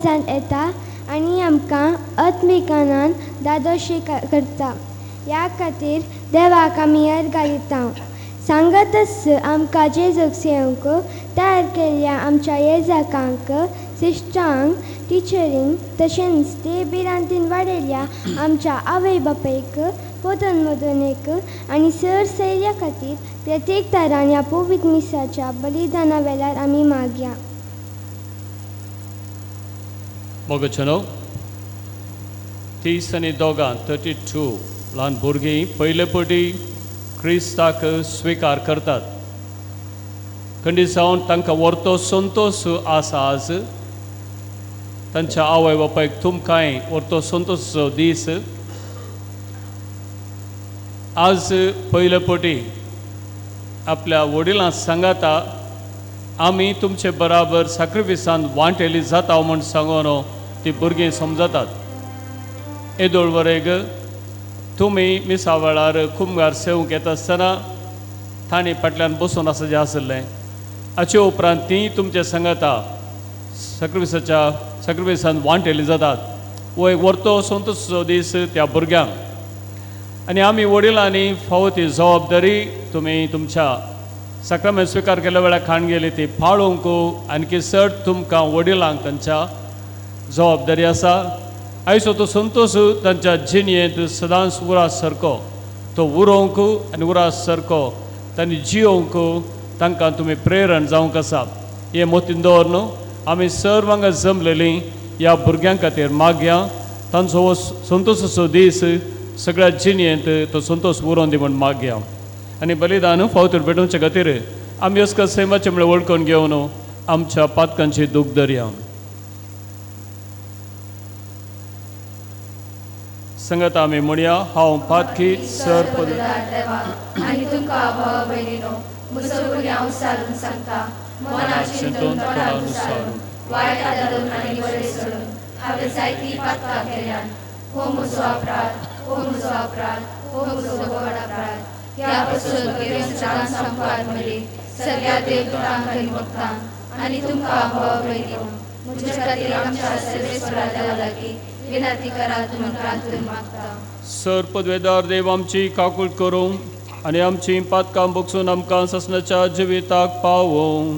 येता आनी आमकां आत्मिकानान दादोशी करता. ह्या खातीर देवाक आमी अर्गां दिता. सांगतच आमकां जेजूक सेवंक तयार केल्ल्या आमच्या येजाकांक, सिस्टरांक, टिचरींक, तशेंच ते भिरांतीन वाडयल्ल्या आमच्या आवय बापायक, पोतन मदोनेक आनी सर सैऱ्या खातीर प्रत्येक तरान ह्या पवित्र मिसाच्या बलिदाना वेळार आमी मागया. मोगचनो 30 आनी 2 32 ल्हान भुरगीं पयले पटी क्रिस्ताक स्विकार करतात. खंडीत जावन तांकां व्हरतो संतोश आसा. आज तांच्या आवय बापायक तुमकांय व्हरतो संतोशाचो दीस. आज पयले पटी आपल्या वडिलां सांगाता आमी तुमचे बराबर साक्रिफिसान वांटेली जाता म्हूण सांगून ती भुरगीं समजतात. येदोळ वरेग तुमी मिसा वेळार कुमगार सेवंक येता आसतना तांणी फाटल्यान बसून आसा जें आसलें. हाचे उपरांत ती तुमचे सांगाता साक्रिफिसाच्या साक्रिफिसान वांटेली जातात. हो एक व्हरतो संतोशाचो दीस त्या भुरग्यांक. आनी आमी वडिलांनी फावो ती जबाबदारी तुमी तुमच्या साक्रामेंत स्विकार केल्या वेळार खाण गेली ती पाळोवंक आणखी चड तुमकां वडिलांक तांच्या जबाबदारी आसा. आयचो तो संतोश तांच्या जिणेंत सदांच उरास सारको तो उरोवंक आनी उरास सारको तांणी जियोवंक तांकां तुमी प्रेरण जावंक आसा. हें मोतीन दवर न्हू आमी सर्वांग जमलेलीं ह्या भुरग्यां खातीर मागया. तांचो हो संतोशाचो दीस सगळ्या जिणेंत तो संतोश उरोवन दी म्हूण मागया. आनी बलिदान फावतर भेटोवचे खातीर आमी अस्कत सैमाचें म्हळ्यार वळखून घेवन आमच्या पातकांची दूख धरया. संगत आमी म्हणया, हांव पातकी सर आनी तुमकां भाव भयणीनो म्हजो गुन्यांव सारून सांगता. मना चिंतून तोंडान सारून वायट आदरून आनी बरें सोडून हांवें जायतीं पातकां केल्यान. हो म्हजो अपराध, हो म्हजो अपराध, हो म्हजो व्हड अपराध. ह्या पसून सदांच संपार मरे सगळ्या देवदूतांक आनी भक्तांक आनी तुमकां भाव भयणीनो म्हजे खातीर आमच्या सर्वेस्परा देवा लागीं विनंती करात म्हूण प्रार्थून मागता. सर पदवेदार देव आमची काकूट करूं आनी आमची पातकां बगसून आमकां ससनाच्या जिविताक पावोवं.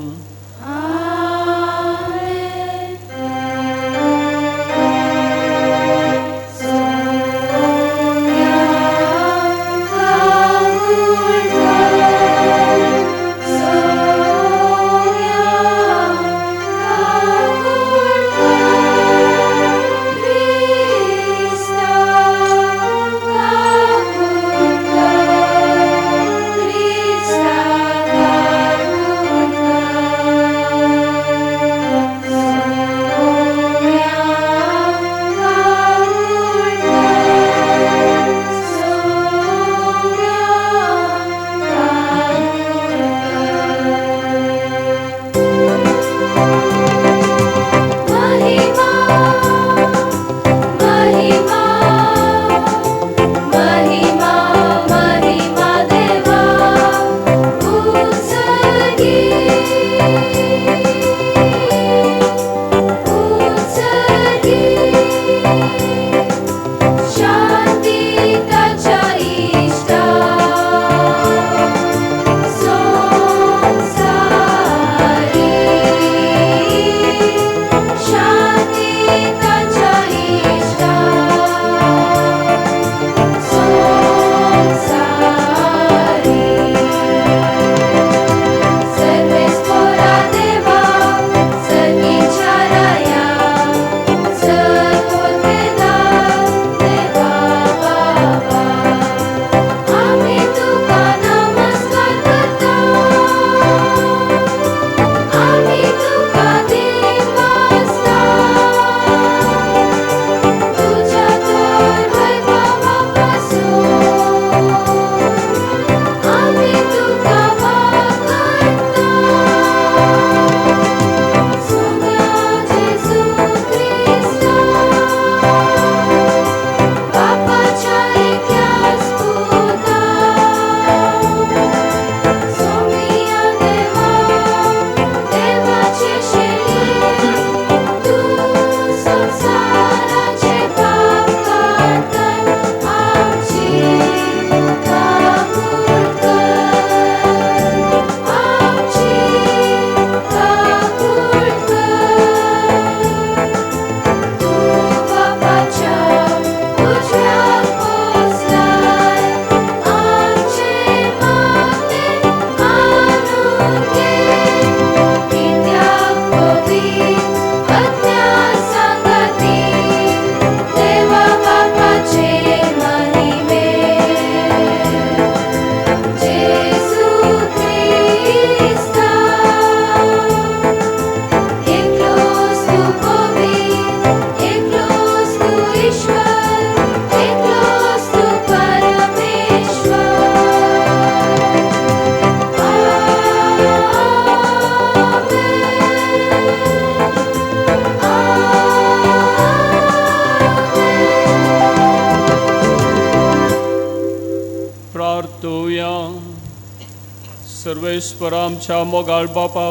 सर्वेस्पर आमच्या मोगाळ बापा,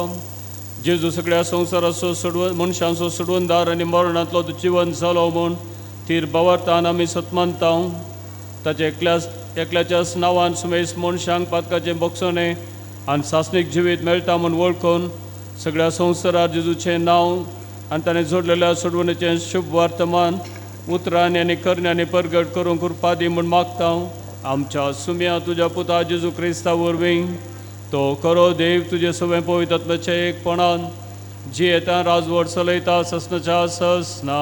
जेजू सगळ्या संवसाराचो सोडवून मनशांचो सोडवणदार आनी मरणांतलो जिवन जालो म्हूण तीर बावरतान आमी सतमानता. ताच्या एकल्याच्याच नांवान सुमेस मनशांक पातकाचें बक्षणें आनी सासणीक जिवीत मेळटा म्हूण वळखून सगळ्या संवसारार जेजूचें नांव आनी ताणें जोडलेल्या सोडवणेचें शुभ वर्तमान उतरांनी आनी करण्यांनी परगट करूंक कृपा दी म्हूण मागता. आमच्या सुम्या तुज्या पुता जेजू क्रिस्ता वरवीं तो खरो देव तुजे सवें पवित्र एकपणान जियेता राजवट चलयता ससनाच्या ससना.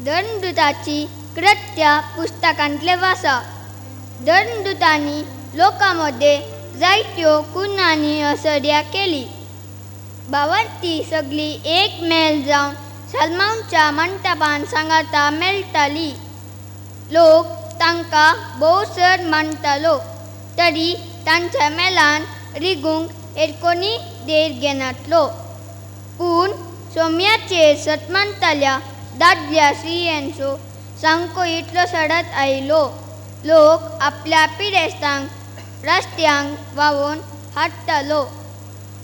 धर्मदूताची कृत्या पुस्तकांतले वासा. धर्मदूतांनी लोकां मदें जायत्यो कुन्नांनी असर्या केली. भावार्थी सगळी एक मेल जावन सलमांच्या मंटपान सांगाता मेळटाली. लोक तांकां भोव चड मानतालो, तरी तांच्या मेलान रिगूंक एरकोनी देर घेनातलो. पूण सोम्याचेर सतमानताल्या दादल्या स्त्रियांचो सामको इतलो सडत आयलो, लोक आपल्या पिडेस्तांक रस्त्यांक व्हांवोवन हाडटालो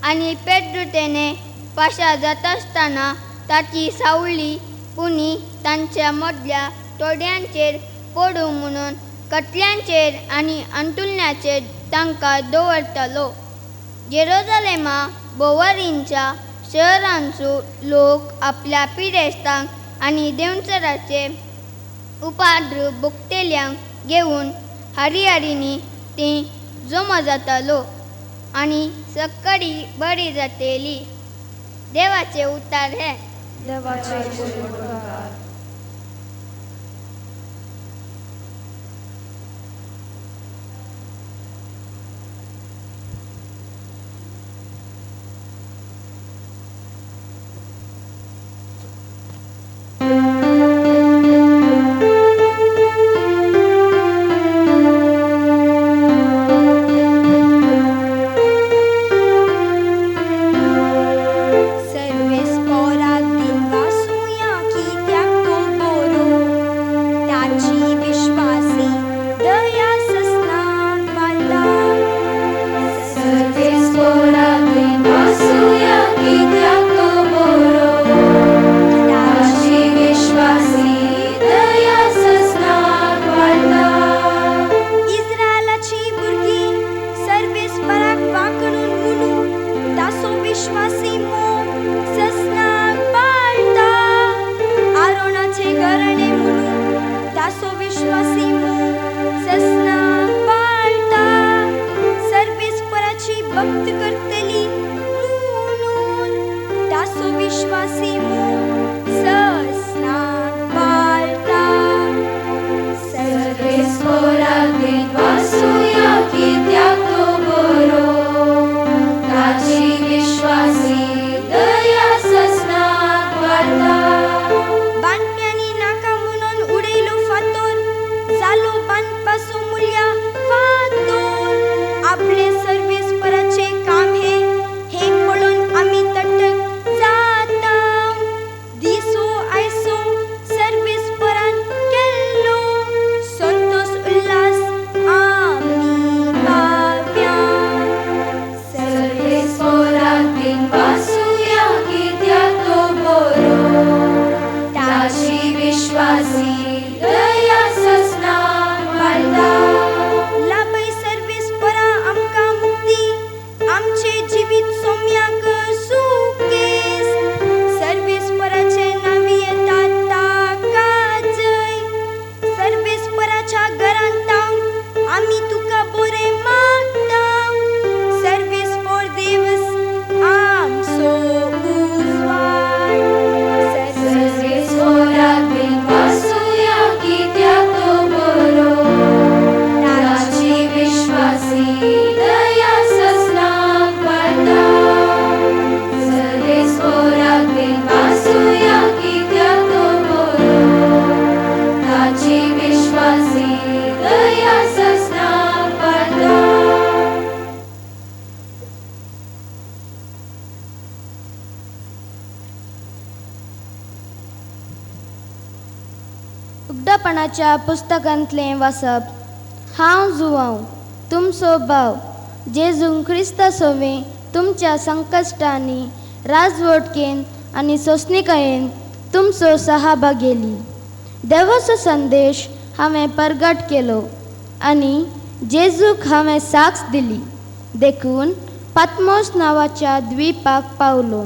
आनी पेड्रुतेने पाशा जातासतना ताची सावळी पुणी तांच्या मदल्या तोड्यांचेर पडूं म्हणून कटल्यांचेर आनी अंतुलण्याचेर तांकां दवरतालो. जेरुजलेमा बोवारींच्या शहरांचो लोक आपल्या पिडेस्तांक आनी देंवचाराचे उपाद्र भोगतेल्यांक घेवन हारी-हारींनी तीं जमा जातालो आनी सक्कडी बरी जातेली. देवाचे उतार हे. देवाचे उपकार. सर्वेस्पोराक दिनवासुया कित्याक तो बरो, ताची विश्वासी दया ससनाक वाडटा. सर्वेस्पोराक दिनवासुया कित्याक तो बरो, ताची विश्वासी दया ससनाक वाडटा. इस्रायलाची भुरगीं सर्वेस्पराक वांकडून म्हणू, ताचो विश्वासी मोग ससनाक पाळटा. आरोणाचे घराणें म्हणू, ताचो विश्वासी मोग ससनाक पाळटा. सर्वेस्पराची भक्त करतली म्हणून, ताचो विश्वासी मोग ससनाक पाळटा. सर्वेस्पोराक दिनवासुया कित्याक तो बरो, ताची विश्वासी दया ससनाक वाडटा. बांदप्यांनी नाका म्हणून उडयलो फातोर, जालो बांदपाचो मुल्या फातोर. आपले सर्वेस्पराचें काम हें, हें पळोवन आमी तटक जाता. उगडापणाच्या पुस्तकांतलें वाचप. हांव जुवांव तुमचो भाव जेजू क्रिस्ता सोवे तुमच्या संकश्टांनी राजवटकेन आनी सोंसणिकायेन तुमचो सहाभागेली. देवाचो संदेश हांवें परगट केलो आनी जेजूक हांवें साक्ष दिली, देखून पातमोस नांवाच्या द्वीपाक पावलो.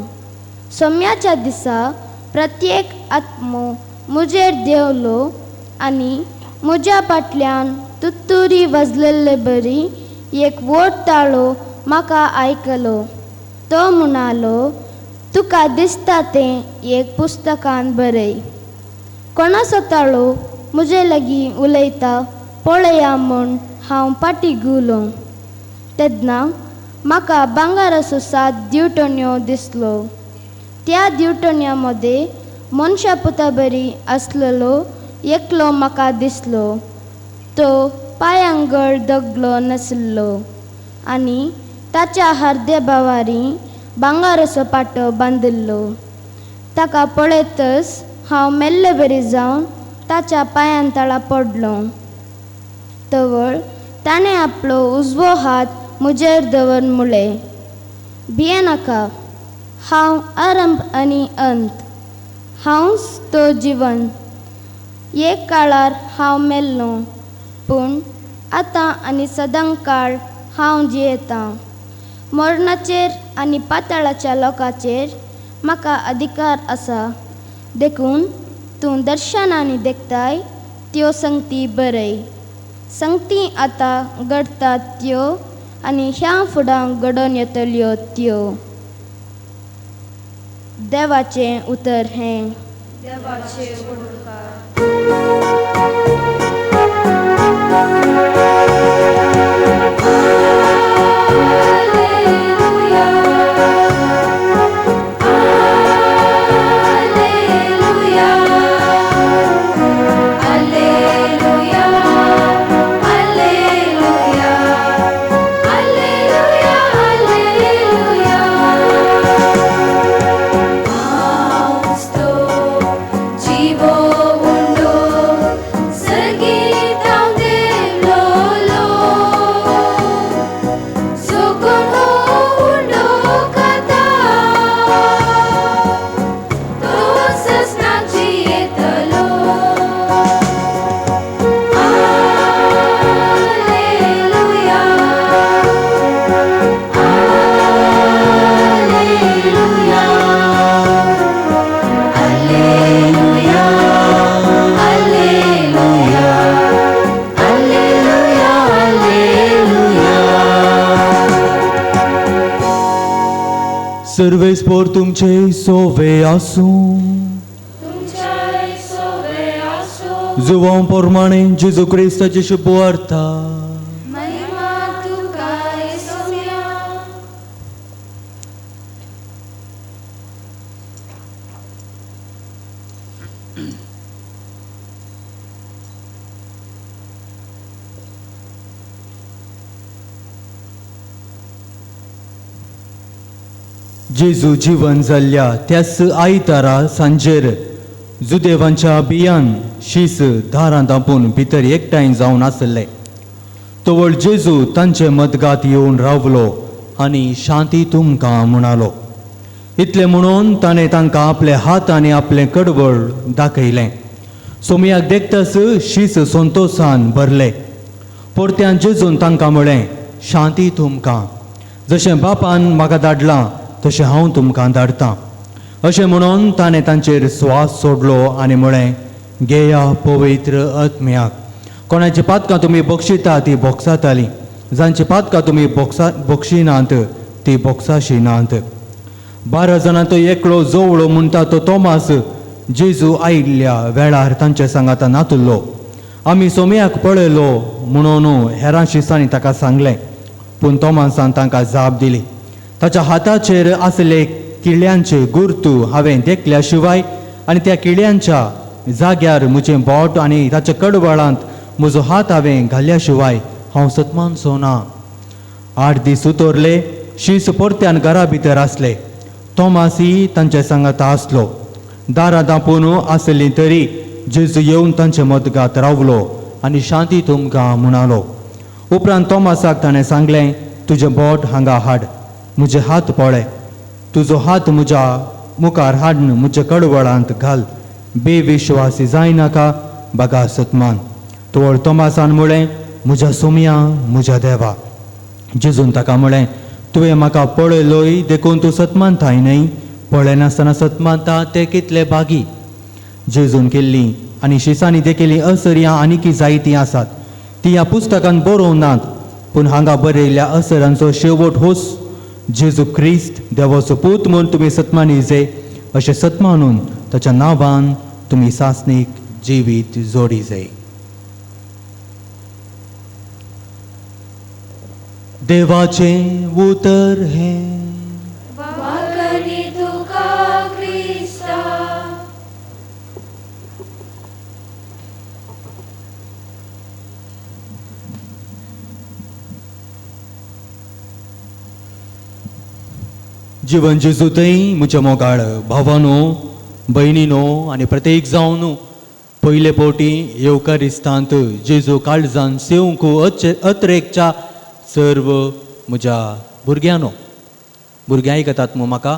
सोम्याच्या दिसा प्रत्येक आत्मो म्हजेर देंवलो आनी म्हज्या फाटल्यान तुत्तुरी वाजलेले बरी एक व्हड ताळो म्हाका आयकलो. तो म्हणालो, तुका दिसता तें एक पुस्तकान बरय. कोणाचो ताळो म्हजे लागीं उलयता पळया म्हूण हांव फाटीं घुंवलो. तेन्ना म्हाका भांगराचो सात दिवटण्यो दिसलो. त्या दिवटण्या मदें मनशा पुता बरी आसलेलो एकलो म्हाका दिसलो. तो पांयांगळ दगलो नाशिल्लो आनी ताच्या हरद्या भावारी भांगराचो पाटो बांदिल्लो. ताका पळयतच हांव मेल्ले बरी जावन ताच्या पांयां तळा पडलो. तवळ ताणें आपलो उजवो हात म्हजेर दवर म्हळें, भियेनाका, हांव आरंभ आनी अंत, हांवच तो जिवन. एक काळार हांव मेल्लो, पूण आतां आनी सदां काळ हांव जियेतां. मरणाचेर आनी पाताळाच्या लोकांचेर म्हाका अधिकार आसा, देखून तूं दर्शनांनी देखताय त्यो संगती बरय. संगती आतां घडटात त्यो आनी ह्या फुडां घडोवन येतल्यो त्यो. देवाचें उतर हें. देवाचे उपकार. सर्वेस्पोर तुमचे सोवे आसूं. जुवां प्रमाणे जेजू क्रिस्ताची शुभवार्ता. जेजू जिवन जाल्ल्या त्याच आयतारा सांजेर जुदेवांच्या बियान शीस दारां दांपून भितर एकठांय जावन आसले. तवळ जेजू तांचे मदगात येवन रावलो आनी शांती तुमकां म्हणालो. इतलें म्हणून ताणें तांकां आपले हात आनी आपलें कडवळ दाखयलें. सोमयाक देखताच शीस संतोसान भरले. परत्यान जेजून तांकां म्हळें, शांती तुमकां, जशें बापान म्हाका धाडलां तशें हांव तुमकां धाडटां. अशें म्हणून ताणें तांचेर स्वास सोडलो आनी म्हळें, घेया पवित्र आत्म्याक. कोणाची पातकां तुमी बक्षिता ती बोगसातालीं, जांची पातकां तुमी बक्षिनात ती बोगसाशिनात. 12 जाणां तो एकलो जोवळो म्हणटा तो तोमास जेजू आयिल्ल्या वेळार तांचे सांगाता नातुल्लो. आमी सोमयाक पळयलो म्हणून हेरां शिसांनी ताका सांगलें, पूण तोमासान तांकां जाप दिली, ताच्या हाताचेर आसले किळ्यांचे गुर्तू हांवें देखल्या शिवाय आनी त्या किळ्यांच्या जाग्यार म्हजें बोट आनी ताच्या कडवळांत म्हजो हात हांवें घाल्या शिवाय हांव सतमानसो ना. 8 दीस उतरले, शीस परत्यान घरा भितर आसले. तोमासी तांचे सांगाता आसलो. दारां दांपून आसलीं तरी जेजू येवन तांचे मदगात रावलो आनी शांती तुमकां म्हणालो. उपरांत तोमासाक ताणें सांगलें, तुजें बोट हांगा हाड, म्हजे हात पळय, तुजो हात म्हज्या मुखार हाडून म्हज्या कडवळांत घाल, बेविश्वासी जायनाका, बागा सतमान. तोवळ तोमासान म्हळें, म्हज्या सोमया, म्हज्या देवा. जेजून ताका म्हळें, तुवें म्हाका पळयलोय देखून तूं सतमानताय न्हय, पळयनासतना सतमानता ते कितले बागी. जेजून केल्ली आनी शिसांनी देखिल्लीं असर्यां आनीकी जायतीं आसात, ती ह्या पुस्तकान बरोवंक नात, पूण हांगा बरयल्ल्या असरांचो शेवट होच जेजू क्रिस्त देवाचो पूत म्हूण तुमी सतमानी जाय, अशें सतमानून ताच्या नांवान तुमी सासणीक जिवीत जोडी जाय. देवाचें उतर हें. जिवन जेजूतय म्हज्या मोगाळ भावानो, भयणीनो आनी प्रत्येक जावन पयले फावटी येवकारिस्तांत जेजू काळजान सेवंक अत्रेकच्या सर्व म्हज्या भुरग्यांनो. भुरग्यां आयकतात मू म्हाका?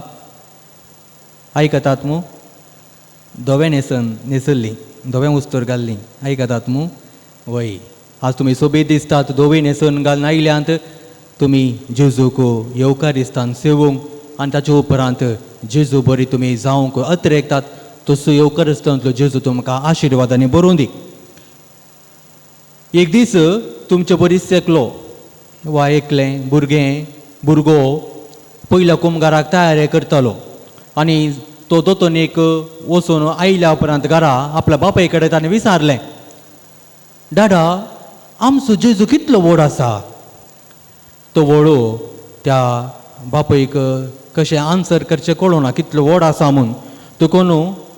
आयकतात मू? धवें न्हेसन न्हेसल्लीं, धवें उस्तर घाल्लीं आयकतात मू? वय, आज तुमी सोबीत दिसतात धवी न्हेसून घालून आयल्यांत. तुमी जेजूक येवकारिस्तान सेवूंक आनी ताचे उपरांत जेजू बरी तुमी जावंक अत्रेकतात, तसो येवकारिस्तांतलो जेजू तुमकां आशिर्वादांनी बरोवन दी. एक दीस तुमचे बरीच एकलो वा एकलें भुरगें भुरगो पयल्या कुमगाराक तयारी करतालो आनी तो दोतोनीक वचून आयल्या उपरांत घरा आपल्या बापाय कडेन ताणें विचारलें, डाडा, आमचो जेजू कितलो व्हड आसा? तो व्हडो त्या बापयक कशें आन्सर करचें कळना कितलो व्हड आसा म्हूण. देखून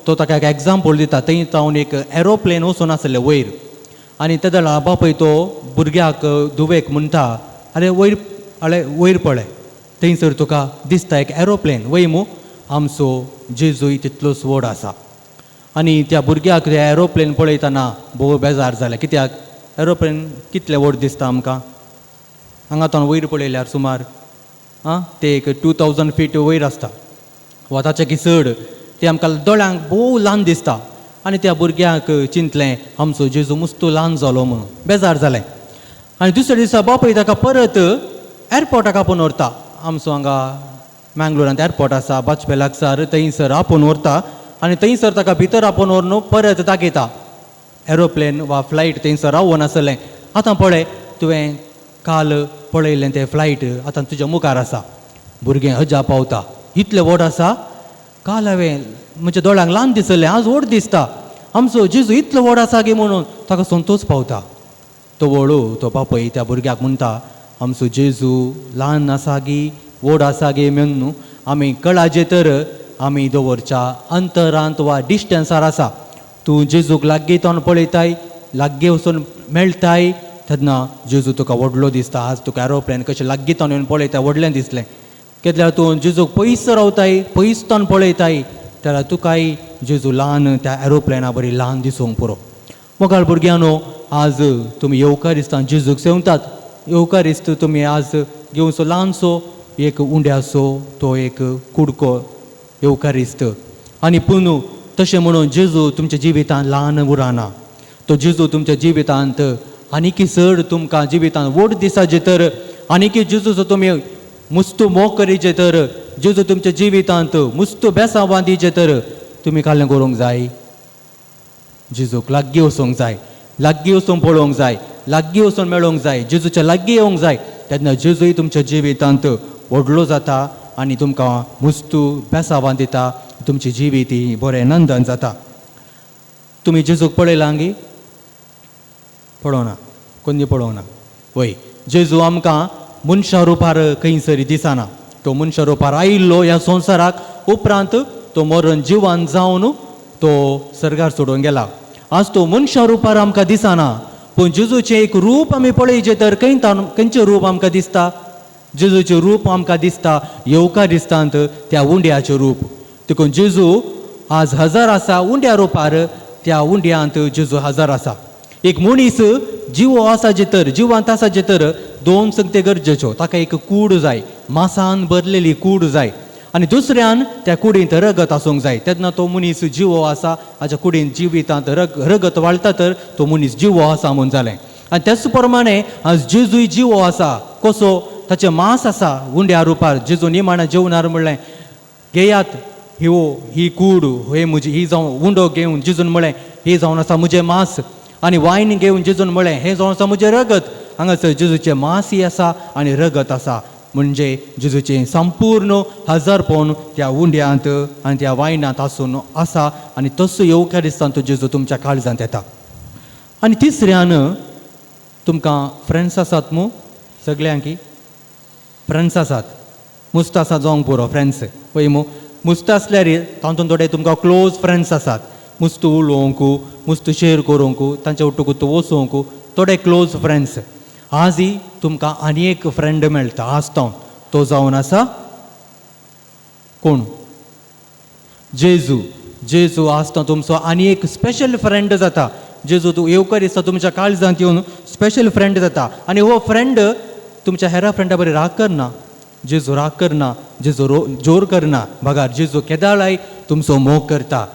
तो ताका एक एग्जाम्पल दिता. थंय जावन एक एरोप्लेन वचून आसलें वयर आनी ते वेळार बापूय तो भुरग्याक धुवेक म्हणटा, आरे वयर, आरे वयर पळय, थंयसर तुका दिसता एक एरोप्लेन, वय मू, आमचो जेजूय तितलोच व्हड आसा. आनी त्या भुरग्याक ते एरोप्लेन पळयतना भोव बेजार जालें. कित्याक एरोप्लेन कितलें व्हड दिसता आमकां, हांगा तो वयर पळयल्यार सुमार आं ते एक 2000 फीट वयर आसता वा ताचे की चड, ते आमकां दोळ्यांक भोव ल्हान दिसता. आनी त्या भुरग्याक चिंतलें आमचो जेजू मुस्तू ल्हान जालो म्हणून बेजार जालें. आनी दुसऱ्या दिसा बापूय ताका परत एरपोर्टाक आपोवन व्हरता. आमचो हांगा मँगलोरांत एरपोर्ट आसा बाजपे लागसार, थंयसर आपोवन व्हरता आनी थंयसर ताका भितर आपोवन व्हरून परत दाखयता एरोप्लेन वा फ्लायट थंयसर रावोन आसलें. आतां पळय, तुवें काल पळयलें तें फ्लायट आतां तुज्या मुखार आसा. भुरगें अजाप पावता, इतलें व्हड आसा? काल हांवें म्हज्या दोळ्यांक ल्हान दिसलें, आज व्हड दिसता, आमचो जेजू इतलो व्हड आसा गे म्हणून ताका संतोश पावता. तो व्हडू तो बापूय त्या भुरग्याक म्हणटा, आमचो जेजू ल्हान आसा गी व्हड आसा गे म्हणून आमी कळाजे तर आमी दवरच्या अंतरांत वा डिस्टन्सार आसा. तूं जेजूक लागीं तोंड पळयताय, लागीं वचून मेळटाय, तेन्ना जेजू तुका व्हडलो दिसता. आज तुका एरोप्लेन कशें लागीं तोंड येवन पळयता व्हडलें दिसलें. केदल्या तूं जेजूक पयस रावताय, पयस तोंड पळयताय, जाल्यार तुकाय जेजू ल्हान त्या एरोप्लेना बरी ल्हान दिसूंक पुरो. मोगाळ भुरग्यांनो, आज तुमी येवकारिस्तान जेजूक सेवतात. येवकारिस्त तुमी आज घेवचो ल्हानसो एक उंड्याचो तो एक कुडको येवकारिस्त. आनी पूण तशें म्हणून जेजू तुमच्या जिवितांत ल्हान उरना. तो जेजू तुमच्या जिवितांत आनीकी चड तुमकां जिवितांत व्हड दिसाचे तर, आनीकी जेजूचो तुमी मुस्तू मोग करीचे तर, जेजू तुमच्या जिवितांत मुस्तू बेसांवां दिचे तर, तुमी कालें करूंक जाय, जेजूक लागीं वचूंक जाय, लागीं वचून पळोवंक जाय, लागीं वचून मेळोवंक जाय, जेजूच्या लागीं येवंक जाय. तेन्ना जेजूय तुमच्या जिवितांत व्हडलो जाता आनी तुमकां मुस्तू बेसांवां दिता. तुमची जिवीत ही बरें नंदन जाता. तुमी जेजूक पळयलां गी? पळोवना, कोन्नी पळोवना. वय, जेजू आमकां मनशा रुपार खंयसरी दिसना. तो मनशा रुपार आयिल्लो ह्या संवसाराक, उपरांत तो मरण जिवान जावन तो सर्गार सोडून गेला. आज तो मनशा रुपार आमकां दिसना, पूण जेजूचें एक रूप आमी पळयचें तर खंयचें रूप आमकां दिसता? जेजूचें रूप आमकां दिसता येवकारिस्तांत त्या उंड्याचें रूप. देखून जेजू आज हजार आसा उंड्या रुपार, त्या उंड्यांत जेजू हजर आसा. एक मनीस जिवो आसा जे तर, जिवांत आसा जे तर दोन संगते गरजेच्यो. ताका एक कूड जाय, मासान भरलेली कूड जाय, आनी दुसऱ्यान त्या कुडींत रगत आसूंक जाय. तेन्ना तो मनीस जिवो आसा, हाच्या कुडींत जिवितांत रगत वाळटा तर तो मनीस जिवो आसा म्हूण जालें. आनी त्याच प्रमाणे आज जेजूय जिवो आसा. कसो? ताचें मांस आसा उंड्या रुपार. जेजू निमाणा जेवणार म्हणलें, घेयात ही कूड, हे म्हजी ही जावन उंडो घेवन जेजून म्हणलें ही जावन आसा म्हजें मांस, आनी वायन घेवन जेजून म्हणलें हें जावन आसा म्हजें रगत. हांगासर जेजूचें मांसय आसा आनी रगत आसा, म्हणजे जेजूचें संपूर्ण हजारपण त्या उंड्यांत आनी त्या वायनांत आसून आसा. आनी तसो येवकारिस्तान तो जेजू तुमच्या काळजांत येता. आनी तिसऱ्यान तुमकां फ्रेंड्स आसात मू, सगल्यांकी फ्रेंड्स आसात, मुस्त आसा जावंक पुरो फ्रेंड्स पळय मू. मुस्त आसल्यार तातूंत थोडे तुमकां क्लोज फ्रेंड्स आसात, मुस्त उलोवंक, मुस्त शेर करूंक, तांच्या वटूक तूं वचोंक, थोडे क्लोज फ्रेंड्स. आजय तुमकां आनी एक फ्रेंड मेळटा आज तो जावन आसा कोण? जेजू. जेजू आज तो तुमचो आनी एक स्पेशल फ्रेंड जाता. जेजू तूं येवकार दिसता तुमच्या काळजांत येवन स्पेशल फ्रेंड जाता. आनी हो फ्रेंड तुमच्या हेरा फ्रेंडा बरी राग करना, जेजू राग करना, जेजू जोर करना. बघार जेजू केदाळाय तुमचो मोग करता.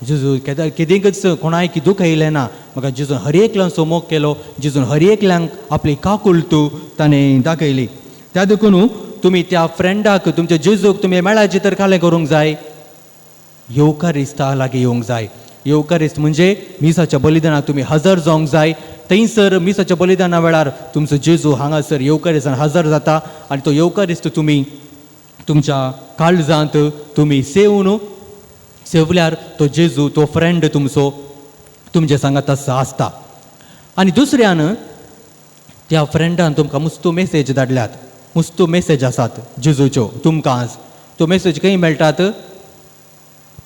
जेजू केदा केदीकच कोणायक दुख येयलें ना. म्हाका जेजून हर एकल्यांचो मोग केलो. जेजून हर एकल्यांक आपली काकुळटू ताणें दाखयली. त्या देखून तुमी त्या फ्रेंडाक, तुमच्या जेजूक तुमी मेळाचे तर कालें करूंक जाय, येवकारिस्ता लागीं येवंक जाय. येवकारिस्त म्हणजे मिसाच्या बलिदानाक तुमी हजर जावंक जाय. थंयसर मिसाच्या बलिदाना वेळार तुमचो जेजू हांगासर येवकारिस्तान हजर जाता आनी तो येवकारिस्त तुमी तुमच्या काळजांत तुमी सेवन सेवल्यार तो जेजू, तो फ्रेंड तुमचो तुमचे सांगात आसता. आनी दुसऱ्यान त्या फ्रेंडान तुमकां मुस्तू मेसेज धाडल्यात, मुस्तू मेसेज आसात जेजूच्यो तुमकां. आज त्यो मेसेज खंय मेळटात?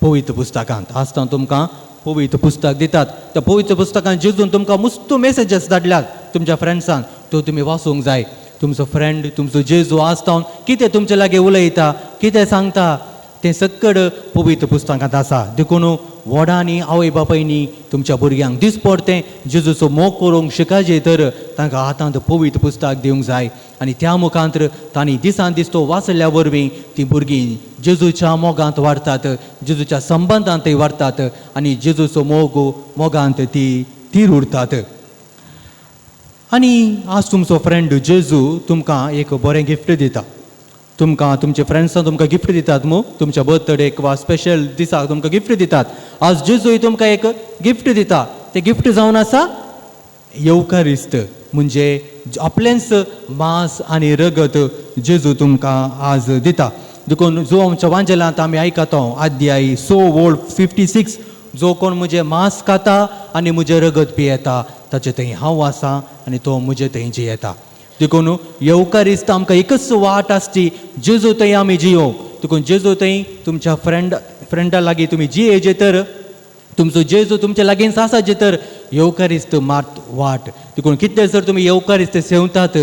पवित्र पुस्तकांत. आज तुमकां पवित्र पुस्तक दितात. त्या पवित्र पुस्तकांत जेजून तुमकां मुस्तू मेसेजीस धाडल्यात तुमच्या फ्रेंड्सान, त्यो तुमी वाचूंक जाय. तुमचो फ्रेंड, तुमचो जेजू आज कितें तुमचे लागीं उलयता, कितें सांगता तें सक्कड पवित्र पुस्तकांत आसा. देखून व्हडांनी, आवय बापायनी तुमच्या भुरग्यांक दिसपडतें जेजूचो मोग करूंक शिकाजे तर तांकां हातांत पवित्र पुस्तक दिवंक जाय. आनी त्या मुखांतर तांणी दिसान दीस तो वाचल्या वरवीं ती भुरगीं जेजूच्या मोगांत वाडटात, जेजूच्या संबंदांत ती वाडटात आनी जेजूचो मोग मोगांत ती थीर उरतात. आनी आज तुमचो फ्रेंड जेजू तुमकां एक बरें गिफ्ट दिता. तुमकां तुमचे फ्रेंड्सां तुमकां गिफ्ट दितात मू, तुमच्या बर्थडेक वा स्पेशल दिसाक तुमकां गिफ्ट दितात. आज जेजूय तुमकां एक गिफ्ट दिता. तें गिफ्ट जावन आसा येवकारिस्त, म्हणजे आपलेंच मांस आनी रगत जेजू तुमकां आज दिता. देखून जो आमच्या वांजेलांत आमी आयकता अध्याय 6 वोळ 56, जो कोण म्हजें मांस खाता आनी म्हजें रगत पियेता ताचे थंय हांव आसा आनी तो म्हजे थंय जियेता. देखून येवकारिस्त आमकां एकच वाट आसची, जेजू थंय आमी जियोवंक. देखून जेजू थंय तुमच्या फ्रेंडा लागीं तुमी जियेजे तर, तुमचो जेजू तुमच्या लागींच आसा जे तर येवकारिस्त मात वाट. देखून कितले जर तुमी येवकारिस्त सेवतात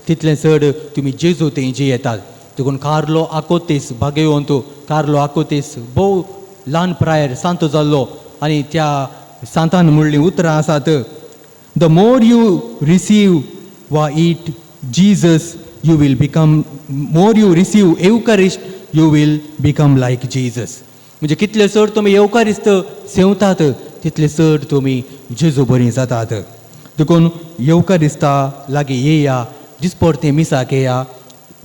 तितलें चड तुमी जेजू थंय जियेतात. देखून कार्लो आकोतीस भागेवंत, कार्लो आकोतीस भोव ल्हान प्रायर सांत जाल्लो आनी त्या सांतान म्हणलीं उतरां आसात, the more you receive वा eat Jesus you will become, more you receive Eucharist you will become like Jesus. म्हणजे कितले चड तुमी येवकारिस्त सेवतात तितले चड तुमी जेजू बरीं जातात. देखून येवकारिस्ता लागीं येया, दिसपडतें मिसाक येया.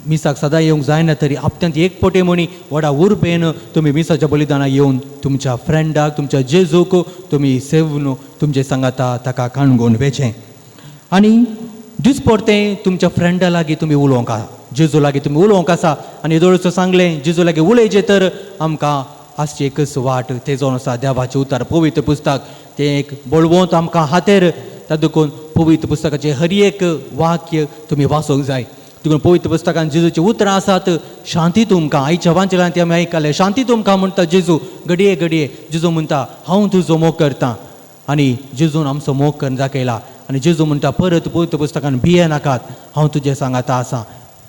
मिसाक सदां येवंक जायना तरी हप्त्यांत एक पटे म्हणी व्हडा उर्बेन तुमी मिसाच्या बलिदानाक येवन तुमच्या फ्रेंडाक, तुमच्या जेजूक तुमी सेवन तुमचे सांगाता ताका काणगोवन वेचें. आनी दिसपडतें तुमच्या फ्रेंडा लागीं तुमी उलोवंक आसा, जेजू लागीं तुमी उलोवंक आसा. आनी येदोळचो सांगलें, जेजू लागीं उलयचें तर आमकां आसची एकच वाट, तें जावन आसा देवाचें उतर, पवित्र पुस्तक. तें एक बळवंत आमकां हातेर. त्या देखून पवित्र पुस्तकाचें हर एक वाक्य तुमी वाचूंक जाय. देखून पवित्र पुस्तकान जेजूची उतरां आसात, शांती तुमकां. आयच्या वांचलान ती आमी आयकलें, शांती तुमकां म्हणटा जेजू. घडये घडये जेजू म्हणटा हांव तुजो मोग करतां. आनी जेजून आमचो मोग करून दाखयला. आनी जेजू म्हणटा परत पवित्र पुस्तकान भिये नाकात, हांव तुजें सांगाता आसा.